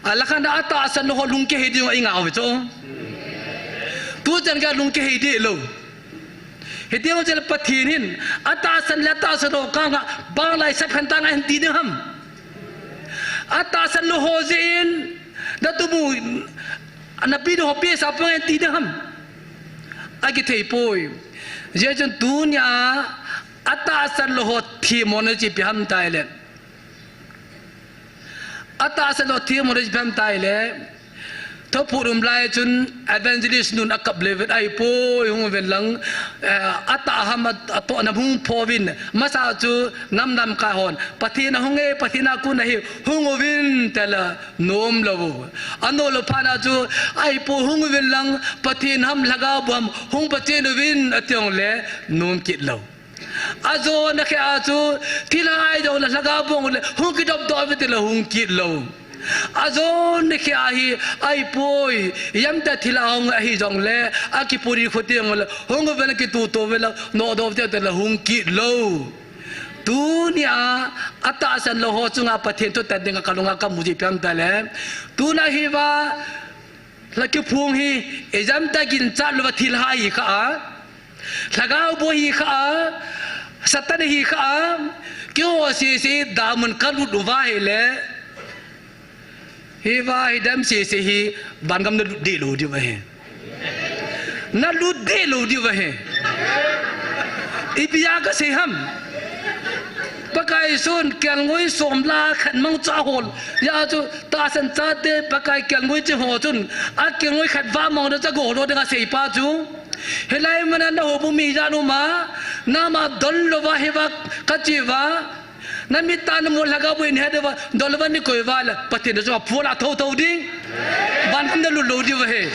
Alakhan a tahsan lou ho lungkihei ding i ngah uve chu. Tuchan gei lungkihei ding lou. Hiti ho chel Pathen hin, atahsan le atahsan lou kanga, bang lai sap khen tang ahin ti ding ham. Atahsan lou ho jeh in, na tumu, na pi ding ho pi sa pang ahin ti ding ham. Akithei poi. Hijeh chun tunia, atahsan lou ho themmo na chi ipi ham tile. Atahsan lou themmo na chi ipi ham tile. Thupha um lai chun evangelist nun akap le vet ahi poi hung uvin lang, eh, atah ham a, atoh na hung pho uvin. Masa chu nam lamkai hon. Pathen a hung e, Pathen a kon ahi hung uvin tile nom lou. Anom lou phat na chu ahi poi hung uvin lang Pathen ham lhagao bu ham hung pha chen uvin ati jongle nom kit lou. Ajona kheh a chu, thilha ahi jongle, lhagao bu hung le, hung kidop doh uve tile hung kit lou. Ajona kheh a hi, ahi poi, ijemtia thilha hung ahi jongle, akipuri khuti jongle, hung uve le kituto uve le, nodoh uve tile hung kit lou. Tunia, atahsan lou ho chunga Pathen thu ten dinga kalunga kamu ji ipi ham tile. Tuna hiva, lha kiphong hi, ijemtia ginchat louva thilha hi kha a. Lhagao bu hi kha a, Satan hi kha a, keiho sese damun kalut uva ahile. Hiva hi dam sese hi, vangam na lut deh lou diu ahi. Na lut deh lou diu ahi. Ipi a kasei ham. Pakai son, kelngoi som la khat mang chu ahol. Hijeh chun, tahsan chate, Pakai kelngoi chi ho chun, akelngoi khat vah mang ding chu ago lo ding asei pa chu. Hilai mun a na houbung mi ijat um a, nama don louva hiva kachi uva, na mit a na mu lhagao bu in het uva, don louva nei koi uva le, Pathen chu aphu la tho tho ding. Vangam na lut lou diu ahi.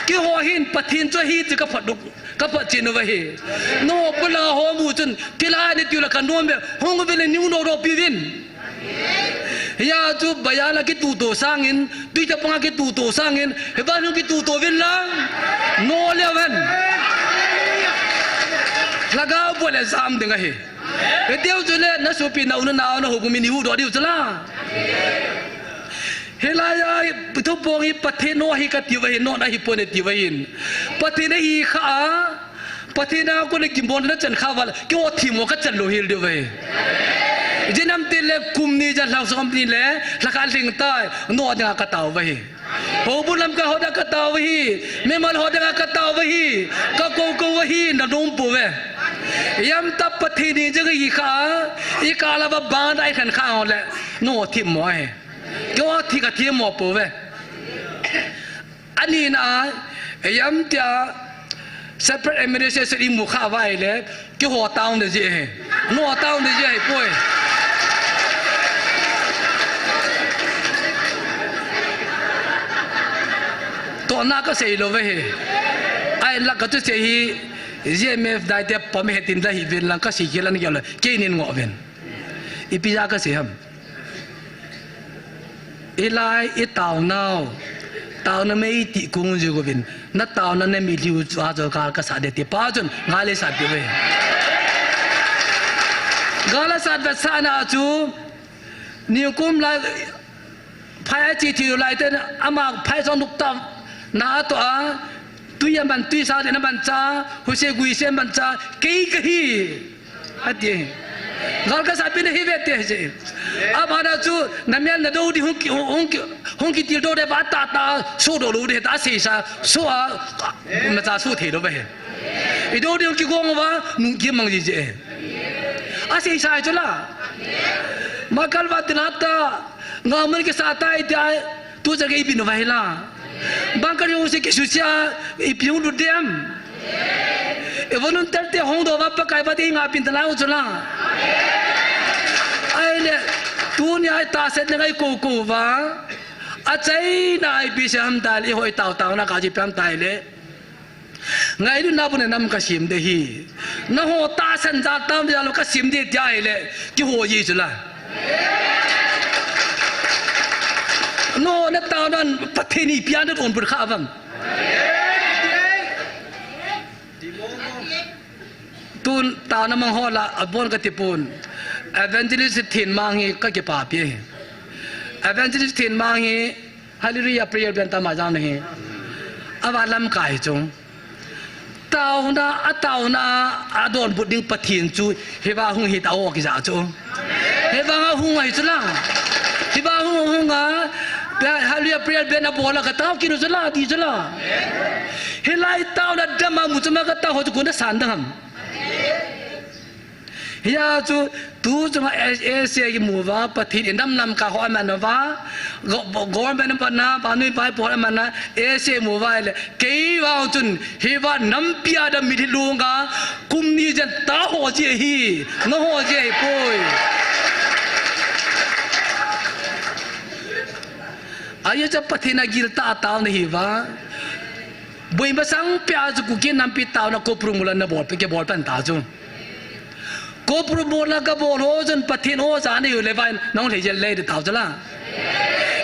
Keiho hin Pathen chu ahi ti kaphat duk, kaphat chen uva ahi. Na houbung langa ho mu chun, thilha nei tiu le kanom uve, hung uve le nei nodoh pi uvin. Hijeh chun baiya la kituto sangin, tuicha panga kituto sangin, hiva hung kituto uvin lang, no le ven. Lhagao bu le jam ding ahi. Hitiu chule, na sopi na u na nao na houbung mi nei huhdoh diu chu la. Hilai a, thuphong hi Pathen no hi kati uva ahi, no na hi pon e ti uva ahin. Pathen ahi kha a, Pathen a kon a kibolna chan kha uva le, keiho themmo kachan lou hel diu ahi. Ijeh inem itile kum ni ja lhasam ni le, lhakhat lhing tai, no dinga katao uva ahi. Houbung lamkai ho dinga katao uva ahi, mimal ho dinga katao uva ahi, kakou kou uva ahi, na nom pouve. Ijemtia Pathen hi jeng ahi kha, ikal uva bang a ikhen kha ho le, no themmo ahi. Keiho thi kathemmo pouve. Ani na, ijemtia, separate administration imu kha uva ahile, keiho taona jeh ahi. No taona jeh ahi poi. Tohna kasei lou uva ahi. Ahinla kathusei hi, G M F dai te pom hetin la hi uvin lang kasei khel a na gel lou. Kei nei ngoh uvin. Ipi a kasei ham. Hilai i taonau. Taona mei ti kung ji uvin. Na taona na mitlhi u chu a chu gal kasat ding ti pa chun gal eisat diu ve. Gal asat vet sahna chu nikum lai phai achi thi lai ten ama phai jong nuk tam na to a tui aman tui sa den aman cha huse gui se aman cha kei kahi. Ati. Gal kasat pi na hi ve te je. Abana chu na mel na do di hung ki, hung ki, hung kitil do de ba ta ta, so do lo de ta sei sa, so a, ma cha so thei do ba he. I do di hung kigong uva, nung kimang ji je. Asei sa chu la. Ma kal va tina ta, nga mun kisa ta i tia, tu ja ke i bin uva hi la. Bang ka riu se kisu sia, ipi hung lut dem. I volunteer te hung doh uva Pakai va te i ngah pin ta lai u chu la. Ahile, tunia i tahsan le ngai kou kou uva. Achaina ipi sei ham tile, ihoi tao tao na kaji pem tile. Ngailutna bou na nam kasem ding ahi. Nangho tahsan ja tam ja lou kasem ding tia ahile, kihou ji chu la. Nangho na taonan Pathen in ipi a nadonbut kha uvem. Tun taona mang ho la, abon kati pon. Evangelist Thenmang hi kakipapi. Evangelist Thenmang hi, Hallelujah Prayer Band tama jang na hi. Ava lamkai chu. Taona, ataona, adonbut ding Pathen chu, hiva hung hi tao kija chu. Hivang a hung ahi chu la. Hiva hung, hung a, Hallelujah Prayer Band abol a katao kit u chu la, ti chu la. Hilai taona dam a mu chu ma katao ho chu kona san dang ham. Hia chu, tu chunga S A C kimu uva, Pathen in dam lamkai ho aman uva, go-, government aman na, vanui vaipo aman na, S A C mu uva le, kei vang chun, hiva nampi a dam mitlhi lunga, kum ni jen ta ho ji ahi, na ho ji ahi poi. Ahi chu Pathen a gil tah a taona ahi uva. Boi masang pia chu Kuki nampi taona Kopru mol a nabol pe, kibol pan ta chu. Kopru mol a kabol ho chun Pathen o ja ni u le vai nong le jel le de tao chu la.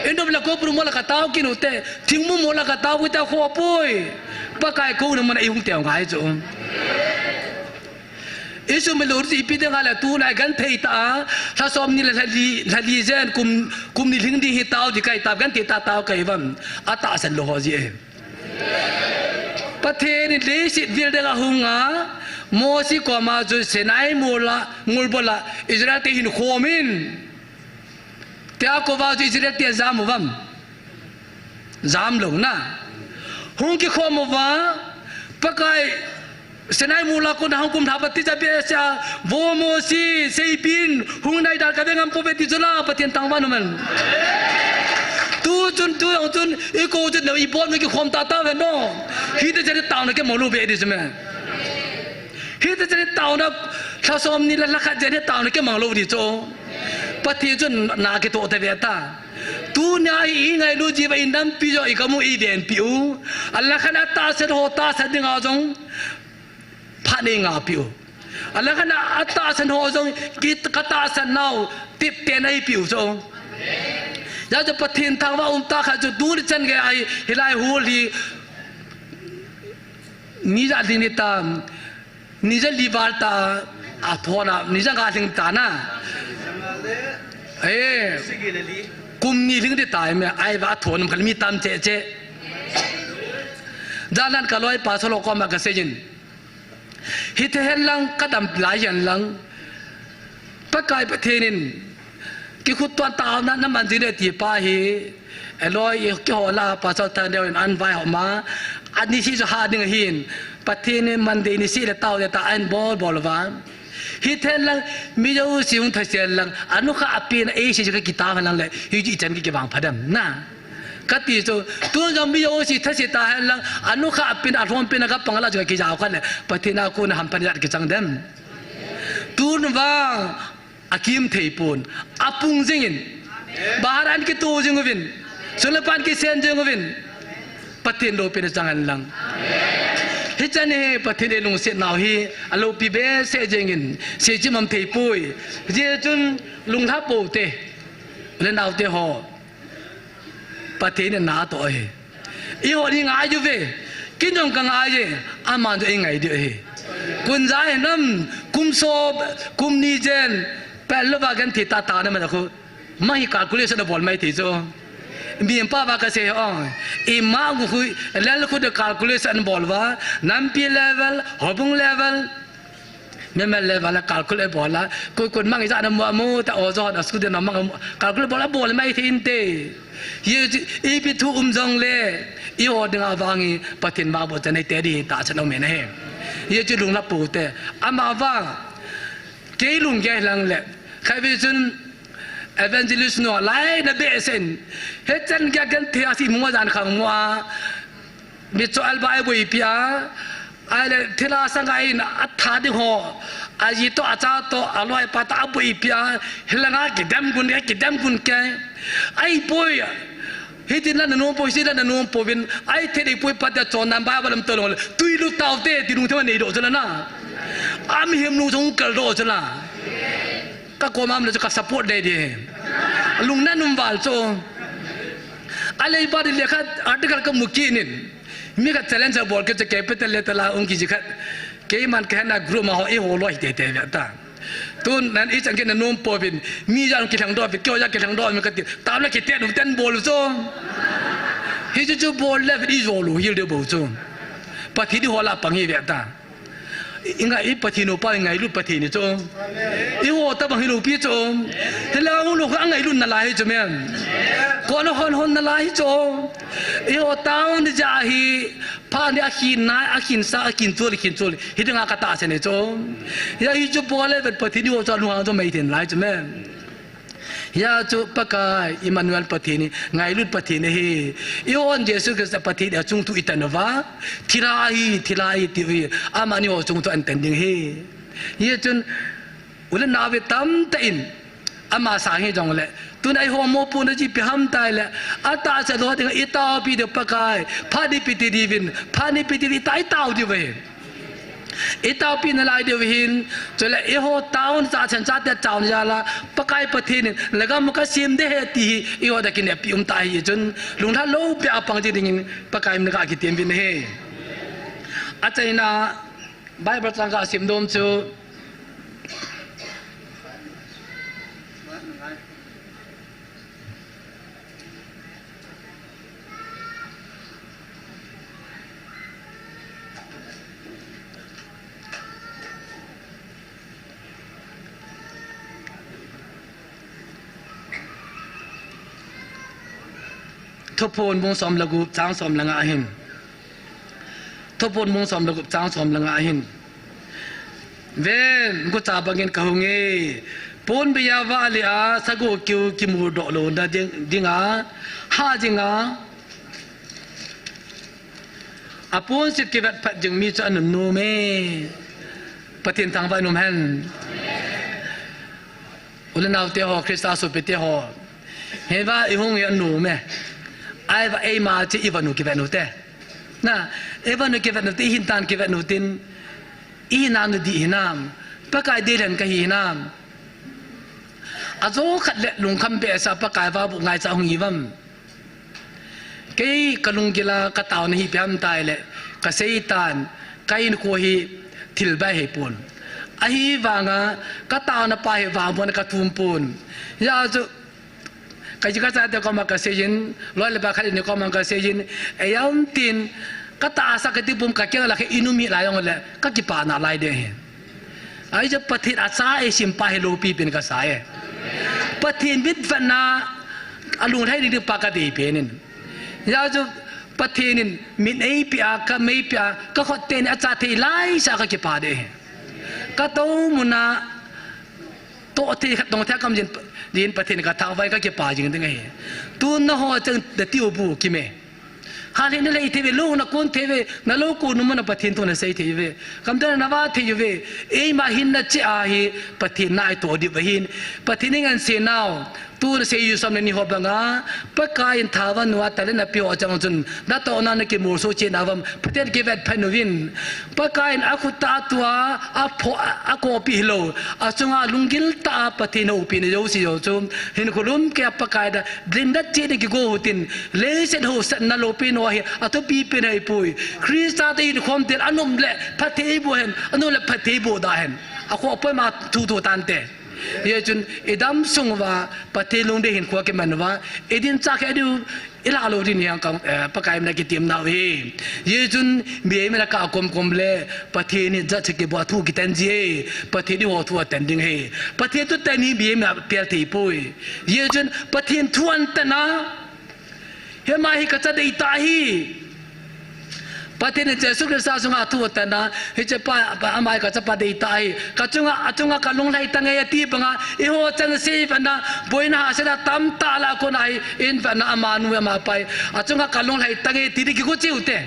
Inop la Kopru mol a katao kit u te, Thingmung mol a katao kit u te kho poi. Pakai kouna mun a ihung teo ngai chu. Isumil u chu ipi ding a le tuna genthei tah a, lha som ni le lha li, lha li jen kum, kum ni lhing ding hi tao ding kahi ta, genthei tah a tao kahi uvam. Atahsan lou ho ji e. Pathen in leiset vil ding a hung a, Mosi koma chu Sinai mol a, mol bol a, Israel te hin khom in. Tia kouva chu Israel te jam uvam. Jam lou na. Hung kikhom uva, Pakai Sinai mol a kona hung kum lha pati ja be sia, vo Mosi, seipin, hung nai dan kave ngam pouve ti chu la, Pathen thangvah in um hen. Tu chun, tu jong chun, ikou chun, ibon kikhom tah tah uve no. Hiti chun taona kimang lou ve ti chu me. Hiti chun taona, lha som ni le lha khat jen hi taona kimang lou ti chu. Pathen chun na kitoh ta ve ta. Tunia hi ingailut jiuva inampi jong ikamu ivenpi u. Alakhan atahsan ho tahsan dinga jong phat neingahpi u. Alakhan atahsan ho jong ki katahsan nau tepte neipi u jong. Hijeh chun Pathen thangvah um tah khat chu tuni chan gei a hilai hall hi ni ja lhing ding tam. Ni ja li val ta, athona, ni ja nga lhing ta na. Eh, kum ni lhing ding ta, me, ai va athon, mi tam che che. Jalan ka loi pa solo koma kasei jin. Hiti hen lang, kadam lai hen lang. Pakai Pathen in, kikhut tuan taona naman jing e ti pa hi, eloi, kihol a, Pastor Thangdeo in an vai ho ma, ani si jo ha ding hin, Pathen in Monday ni si le tao le ta an bol bol va. Hiti hen lang, mi jo si hung thase lang, anu kha apin, ei si jo ka kitao lang le, hi ji chan ki kibang phadam, na. Kati chu, tun jong mi jo si thase ta hen lang, anu kha apin, alhom pin, ka pang la jo ka kijao kha le, Pathen a kona hampha ni la kichang dem. Tun vang, akim thei pon, apung jingin, bahar an kito jing uvin, sulapan kisen jing uvin, Pathen loupina chang hen lang. Hichan hi Pathen eilungset nau hi, aloupi behseh jingin, seichim um thei poi, hijeh chun lunglha pou te, le nau te ho. Pathen in na atoh ahi. Eiho hi ngai uve. Kei jong ka ngai e. Aman jong eingai diu ahi. Kum ja hinam, kum som, kum ni jen. Pet louva genthei tah tah na ma khu. Ma hi calculation abol mai thei chu. Mi pa va kasei ho. Ima khu, lel khu de calculation bol uva. Nampi level, houbung level. Meme le vala calculate bol a, koi kon mang ijat na mu mu ta o jo na school de na mang calculate bol a bol mai thei inte. Ye ipi thu um jong le, eiho dinga vang hi Pathen vangboh chan nei te ding tahsan um e na he. Ye chu lunglha pou te. Ama vang, kei lunggel lang le. Khai ve chun evangelist nu lai na behseh in. Hichan gei a genthei a si mu jan khang mu a. Mi cho alba ai boipi a, ahile thilha sanga in atha ding ho, aji to, acha to, aloi pa ta aboipi a, hilanga kidem gun ke, kidem gun ke. Ai boi a, Hitin la nanom pou, hitin la nanom pouvin, ai thei dei poi pate chon nan Bible lam tolong le, tui lut taute, ti lungthim anei doh chu la na. Amihem lung chu hung kal doh chu la. Ka koma um le chu ka support dei ding. Lungna um val chu. A lei ba di le khat article ka mu kit in. Mi khat challenge abol kit chu capital letter a hung kiji khat. Keiman ka hena group ma ho i ho loi te te ve ta. Tun nan i chan kei nanom pouvin, mi jong kilhang doh, kei jong kilhang doh, mi kati, tam le kiti, nu ten bol u chu. Hichu chu bol le, i jol u, hil deu bou chu. Pathen i ho lah pang hi ve ta. I ngai, i Pathen upa, i ngailut Pathen hi chu. I ho tabang hi lou pi chu. Hi la hung lou, a ngailut na lai hi chu men. Ko na hon hon na lai hi chu. I ho town ni ja hi, Phat ni a khin na, a khin sa, a khin chul, khin chul. Hi dinga ka tahsan e chu. Hia hi chu Paul le vet Pathen i ho chu a lunghang chu mei thei nalai chu me. Hia chu Pakai Emmanuel Pathen hi, ngailut Pathen hi. I hon Jesu Christa Pathen a chungthu i tan uva. Thilha hi, thilha hi ti u hi. Amani ho chungthu an tan ding hi. Hia chun U le nao ve tamtah in, ama sang hi jongle, tun a i ho mopohna chu ipi ham tile, atahsa doh dinga i taopi diu Pakai, phat ni ipi ti diuvin, phat ni ipi ti diu i ta, i tao diu ahi. I taopi nalai diu ahin, chule i ho taona chate chate taona jal a, Pakai Pathen in, lhagao ka sem ding ahi ti hi, i ho dia kineppi um ta ahi chun, lunglha lou pia pang ji dingin, Pakai min a ka kitem uvin ahi. Achaina, Bible chang ka sim dom chu. Thuphon bung som le gup chang som le nga ahin. Thuphon bung som le gup chang som le nga ahin. Ven, gucha bangin ka hung e. Ponbeiya vale a, sagoh kiu kimu doh louna ding, dinga, ha dinga. Aponsil kivet phat ding mi chu anunnom e. Pathen thangvah in um hen. U le nao te ho, Christa sopi te ho. Hiva i hung hi anom e. Ahiva eima chu i vanu kivet u te. Na, i vanu kivet u te, i hinna kivet u tin. I hinna nu dih hinam. Pakai deilen ka hi hinam. Ajo khat le lungkham behseh a Pakai vahboh ngaicha hung hi uvam. Kei ka lunggil a ka taona hi ipi ham tile, ka seitan, ka hinkho hi thil bai hipon. Ahivanga, ka taona pa hi vangbohna ka thum pon. Hijeh chun, ka ji ka chate koma ka seiyin, loi le pai khat in koma ka seiyin, ei um tin, ka tahsa ka ti pum ka keng la khe inum hi lai jongle, ka kipah nalai ding ahi. Ahi chu Pathen a cha eisim pa hi loupi pen ka sa e. Pathen mitvetna a lunglhai ding ding pa ka dei pen in. Hijeh chun Pathen in min eipeh a, kam eipeh a, ka khut teni a cha thei laisea ka kipah ding ahi. Ka tou mun a toh thei khat tong thei kam jin din Pathen ka thangvah in ka kipah jing ding ahi. Tun na ho chang da tiu bu kime. Hal hi na lei thei uve, lou na kon thei uve, na lou kon u ma na Pathen thu na sei thei uve. Kamdei na vah thei uve, eima hinna cheh a hi Pathen na i toh diu ahin. Pathen in ngen se nau, tu na sei u som le ni ho banga, Pakai in thavan nua talent a pe ho chang chun, na tohna na kimolso cheh na uvam, Pathen kivet phat uvin. Pakai in a khut a tua, a pho, a kopi hilou, a chunga lunggil tah a Pathen houpina jouse jouse chu, hinkho lum kei a Pakai da, Din dat cheh ding kigo u tin, leiset hausatna loupi nau hi, athupi pen ahipoi. Christa te hin khom tin, anom le phatthei boh hen, anom le phatthei boh da hen. Akhoh poi ma thu thu tante. Hijeh chun, i dam sung uva, Pathen lungdei hinkho kiman uva, i din cha khe diu, i lah lou ding hi ang kang, eh, Pakai min a kitem nau hi. Hijeh chun, mi ei min a ka kom kom le, Pathen in jat che kiboh a thu kitan ji e, Pathen in ho thu atan ding ahi. Pathen thu tan hi mi ei min a pel thei poi. Hijeh chun Pathen thu an tan a, hima hi ka cha dei tah ahi. Pathen in Jesu Christa chunga thu atan a, hiche pa, pa, ama hi ka chapa dei tah ahi. Ka chunga, achunga ka lunglhai tange ati banga, i ho chang sei vana, boina hahsatna tamtah lah a kon a hi, in vana ama nu ama pa hi. Achunga ka lunglhai tange ti ding kigo cheh u te.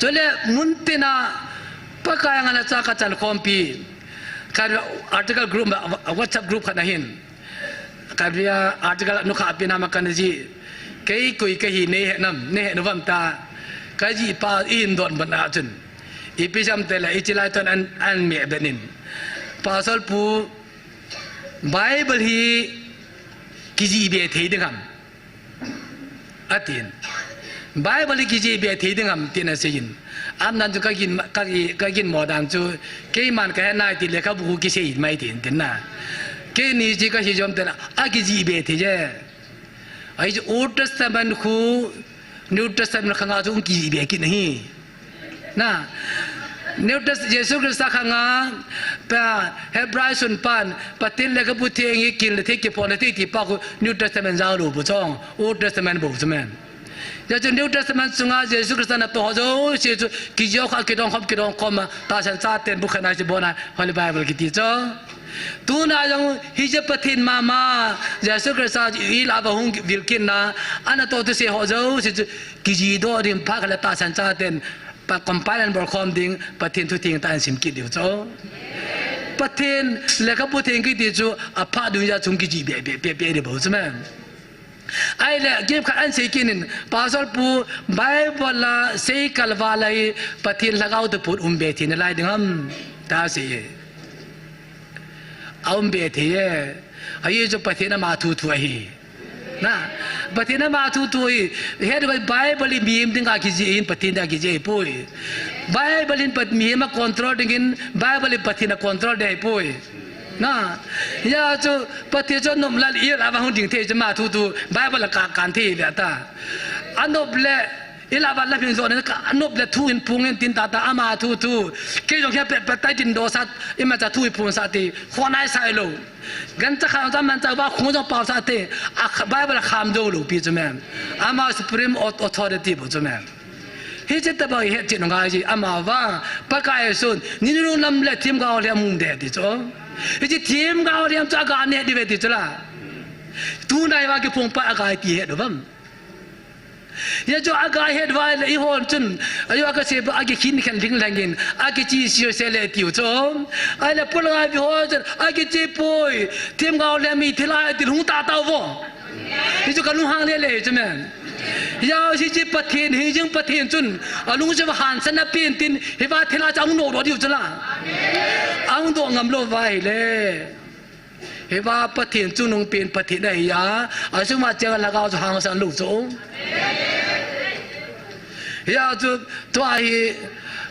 Chule mun tin a, Pakai a ngalhacha ka chan khompi. Ka article group, WhatsApp group khat ahin. Ka bia article nu kha pina ma kana ji. Kei koi kahi neihe nam, neihe nom uvam tia, kajih pa ihin dong ban a chun. Ipi jeh ham itile, hiche lai toh an, an meh ben in. Pastor pu, Bible hi kijih be thei ding ham, atin. Bible hi kijih be thei ding ham, tin aseiyin. Aman chu kagin, kagi-, kaginmo dan chu, keiman kahe nai ti lekhabu kisei mai tin, tin na. Keini chu kahi jom tile, akijih be thei e. Ahi chu Old Testament khu New Testament khanga chu kijih be kit ahi. Na, New Test-, Jesu Christa khanga, pa, Hebrai sunpan, Pathen lekhabu theng hi kin le thei kiphon le thei ti pa khu New Testament jao lou bou chu, Old Testament bou chu amen. Hijeh chun New Testament sunga Jesu Christa natoh ho jouse chu kijih kha kidong khom kidong khom a, tahsan chaten bu khat nai chu bon a Holy Bible kiti chu. Tuna jong hiche Pathen mama, Jesu Christa ilah uva hung vil kit na, anatoh thusei ho jouse chu kijih doh ding, phat khat le tahsan chaten pa compile and bol khom ding, Pathen thu theng tah in sim kit diu chu. Pathen lekhabu theng kiti chu aphat dungjuia chung kijih be, be, be, be ding bou chu amen. Ahile, kimkhat an sei kit in, Pastor pu, Bible a sei kalval a hi Pathen Lhagao thuphon um be thei nalai ding ham, tia asei e. Aum be thei e. Ahi chu Pathen ama thu thu ahi. Na, Pathen ama thu thu ahi. Hiche Bible hi mihem dinga kijih ahin, Pathen dinga kijih ahipoi. Bible hin Pat-, mihem a control dingin, Bible hi Pathen a control ding ahipoi. Na, hijeh chun Pathen chu anop le ilah uva hung ding thei chu ama thu thu Bible a ka kan thei ve ta. Anop le ilah uva lam hin jot in ka, anop le thu hin phong in tin tah tah ama thu thu. Kei jong hi pe, pe tai tin dohsah, imacha thu hi phong sah ti, khonai sai lou. Gancha khat jong amanchah uva khong jong pao sah ti, a kha-, Bible a kham jou lou pi chu amen. Ama supreme au-, authority bou chu amen. Hiche tobang ihet chet u ngai ji, ama vang, Pakai Jesun, ni nunung lam le themgao lhem um ding ti chu. Hiche themgao lhem chu aga neh ding ve ti chu la. Tuna hi va kiphong pa aga ti het u vam. Hijeh chun aga het uva le eihon chun, ajo aga sei pa akikhin khen ling lengin, akiche sese le tiu chu. Ahile pulanga vi ho chun, akiche poi, themgao lhem hi thilha ti hung tah tah u vo. Hichu kalunghang lele hichu amen. Hijeh chun Pathen, hijeng Pathen chun, alungset uva hansanna apen tin, hiva thilha chu ahung doh doh diu chu la. Ahung doh ngam lou va ahile. Hiva Pathen chungnung pen Pathen ahi a, achunga cheng a Lhagao chu hangsan lou chu. Hijeh chun, tua hi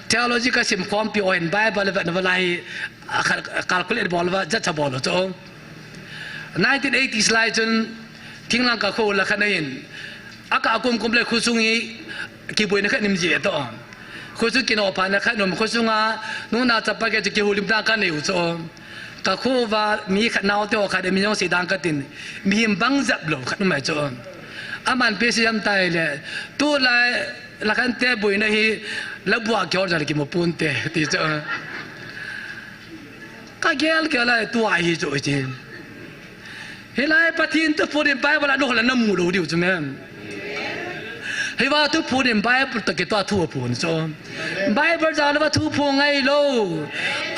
theology kasim khompi uva hin Bible vetna uva lai hi, a kal-, calculate bol uva, jatcha bol u chu. Nineteen eighties lai chun, thinglhang kakho la khat ahin, akah kum kum le khosung hi kiboina khat um ji ve toh. Khosung kinoh phatna khat um, khosunga nunga chapa khat chu kihoulimna kanei u chu. Kakho uva mi khat naote ho khat mi jong sei dan katin, mihem bang jep lou khat um ahi chu. Aman ipi asei ham itile, tulai Lakhante boina hi, labu a kihol jal kimu ponte, ti chu. Kagel gel a tua hi chu ti. Hilai Pathen thuphon hi Bible a nol a namu lou diu chu amen. Hiva thuphon hi Bible toh kitoh thuphon chu. Bible jal uva thuphon ngai lou.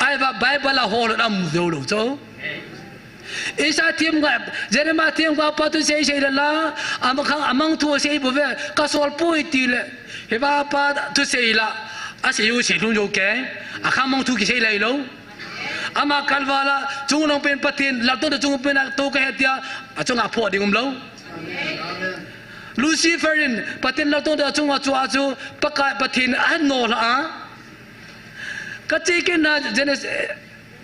Ahivang Bible a hol a namu jou lou chu. Isaiah themgao, Jeremiah themgao pa thusei sei le la, amakhang amang thu asei bou ve, kasol poi ti le. Hiva pa thusei la, asei u sei lhung jou kei, akhang mang thu kisei lai lou. Ama kalval a, chungnung pen Pathen, laltoh chungnung pen a tou kahi tia, achunga phoh ding um lou. Lucifer in, Pathen laltoh chunga chu a chu, Pakai Pathen a nol a. Kache kit na Genesis,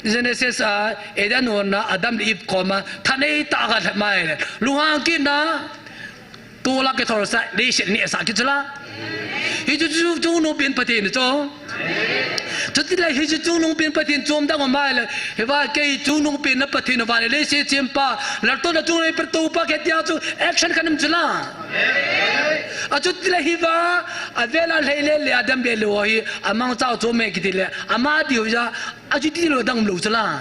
Genesis a, Eden hon a, Adam le Eve koma, thanei tah a kalhep mai le. Lunghang kit na, tol a kithol sah, leiset neh sah kit chu la. Hichu chu, chungnung pen Pathen chu. Chutile hichu chungnung pen Pathen chom dang mai le. Hiva kei chungnung pen na Pathen uva le leiset chempa, laltoh na chungnung pen toupa kei tia chu action khat um chu la. Achutile hiva, avel a lhei le le Adam le le ho hi, amangcha chom e kiti le, ama diu ja, achuti lou dang lou chu la.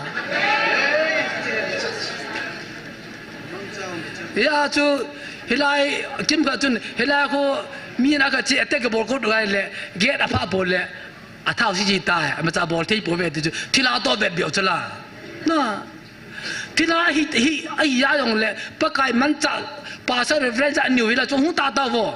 Hijeh chun, hilai, kimkhat chun, hilai khu, mi na kache, attack kabol kot ngai le, gate apha bol le, athao siji tai, amacha bol thei pou ve ti chu, thilha toh vet beu chu la. Na. Thilha hi, hi, ahi a jong le, Pakai manchah, Pastor Reverend ja niu hila chu hung tata vo.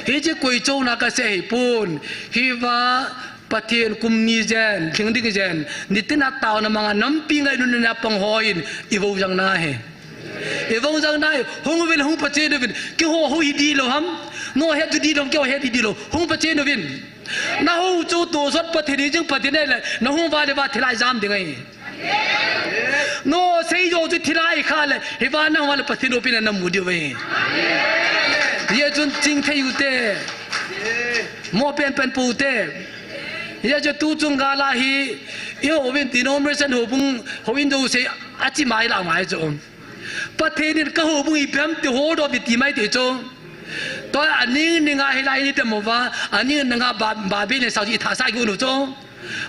Hiche koi chona kasei hi pon. Hiva Pathen kum ni jen, thing ding jen, nitin a taona manga nampi ngailutna pang hon, i vo jang na hi. I vo jang na hi, hung uvin hung pachet uvin, keiho hou hi di lou ham. Nangho het di lou, keiho het di lou, hung pachet uvin. Na hou chu tonsot Pathen hi jing Pathen ahile, na hung uva le uva thilha jam ding ahi. Nangho sei jou chu thilha kha le, hiva nahung uva le Pathen loupina namu diu ahi. Hijeh chun chingthei u te. Mo penpen pou te. Hijeh chun tuchung gal a hi, i houbung denomination houbung, houin jouse, achi mai la mai chu. Pathen in ka houbung ipi ham ti holdoh pi ti mai ti chu. Tua aning ning a hilai ni te mo va, aning ning a ba, Babel le sao i thasa gu nu chu.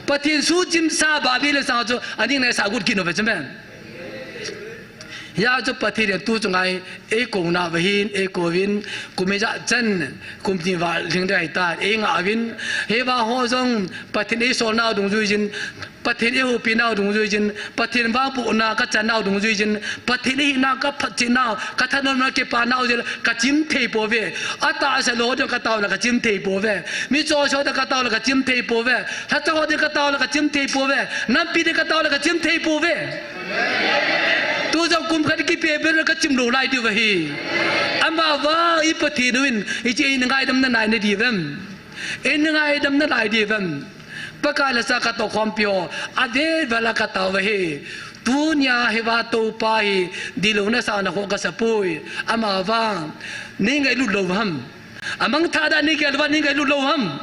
Pathen suchimsa Babel le sao chu, aning ning a sa gu kinu ve chu men. Hijeh chu Pathen in tuchung a hi, ei kou nauva hin, ei kouvin, kum ijat chan, kum ni val ding dai ta, ei ngah uvin, hiva ho jong, Pathen ei sol nau dungjui jin, Pathen ei houpi nau dungjui jin, Pathen vangbohna ka chan nau dungjui jin, Pathen ei hina ka phatchet nau, ka thanom na kipa nau jin, ka chim thei pouve. Atahsa lou ding ka tao le ka chim thei pouve. Mi choichoi ding ka tao le ka chim thei pouve. Lhacha ho ding ka tao le ka chim thei pouve. Nampi ding ka tao le ka chim thei pouve. Tu jong kum khat kipe ber ka chim lou lai diu ahi. Amavang i Pathen uvin, hiche in ngaidam na nai na diu vem. In ngaidam na nai diu vem. Pakai le sa ka tohkhompi ho, avel vel a ka tao ahi. Tunia hiva Toupa hi, dihlou na sa na ho ka sa poi. Amavang, nei ngailut lou ham. Amang tha da nei gel uva nei ngailut lou ham.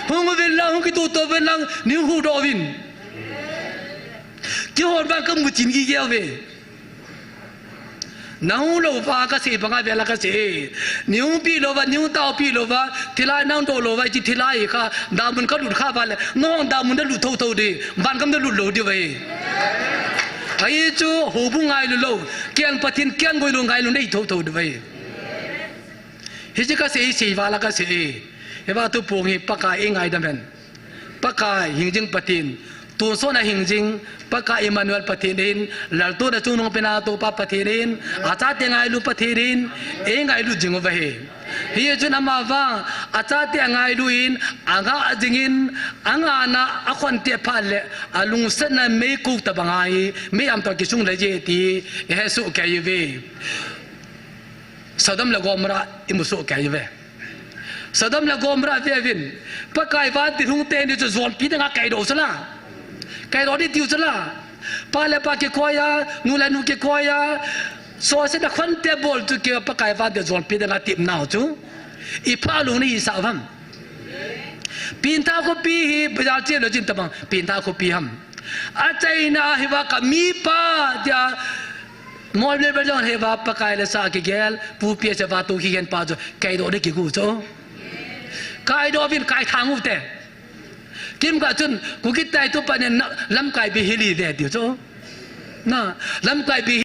Hung uvin lang, hung kitoh toh uvin lang, nei huhdoh uvin. Kihon vang ka muchin gige uve. Nahung lou uva kasei banga vela kasei. Nei hung pi lou uva, nei hung tao pi lou uva, thilha nahung doh lou uva, hiche thilha hi kha, damun ka lut kha uva le, nahung damun na lut thou thou ding, van gam na lut lou diu ahi. Ahi chu, houbung ngailu lou, keng Pathen keng goi lou ngailu nei thou thou diu ahi. Hiche kasei, sei vala kasei. Hiva tu pung hi Pakai ei ngaidam hen. Pakai hing jing Pathen. Tonsot a hing jing Pakai Emmanuel Pathen in. Laltouna chungnung pena Toupa Pathen in. Achate ngailu Pathen in. Ei ngailu jing uva ahi. Hijeh chun amavang, achate angailu in, angah jing in, angahna, akhonte phat le, alungsetna meikou tabang ahi, mei am toh kisung le je ti, i hesoh kei uve. Sodom le Gomorrah i musoh kei uve. Sodom le Gomorrah ve uvin. Pakai vantil hung teni chu jonpi dinga kaidoh chu la. Kaidoh ding tiu chu la. Pa le pa kikoi a, nu le nu kikoi a. Sose na khonte bol chu ki Pakai vantil jonpi dinga tepna ho chu. Ipha lou ni sa ham. Pengthah khopi hi bazar che lou chin tabang. Pengthah khopi ham. Achaina hiva ka mipa tia Moab le Benjamin hiva Pakai le sa kigel, pupi a chapa tu kigen pa chu, kaidoh ding kigu chu. Kaidoh uvin kaithang u te. Kimkhat chun, Kuki taitho pa nen na, lamkai bi hili ve tiu chu. Na, lamkai bi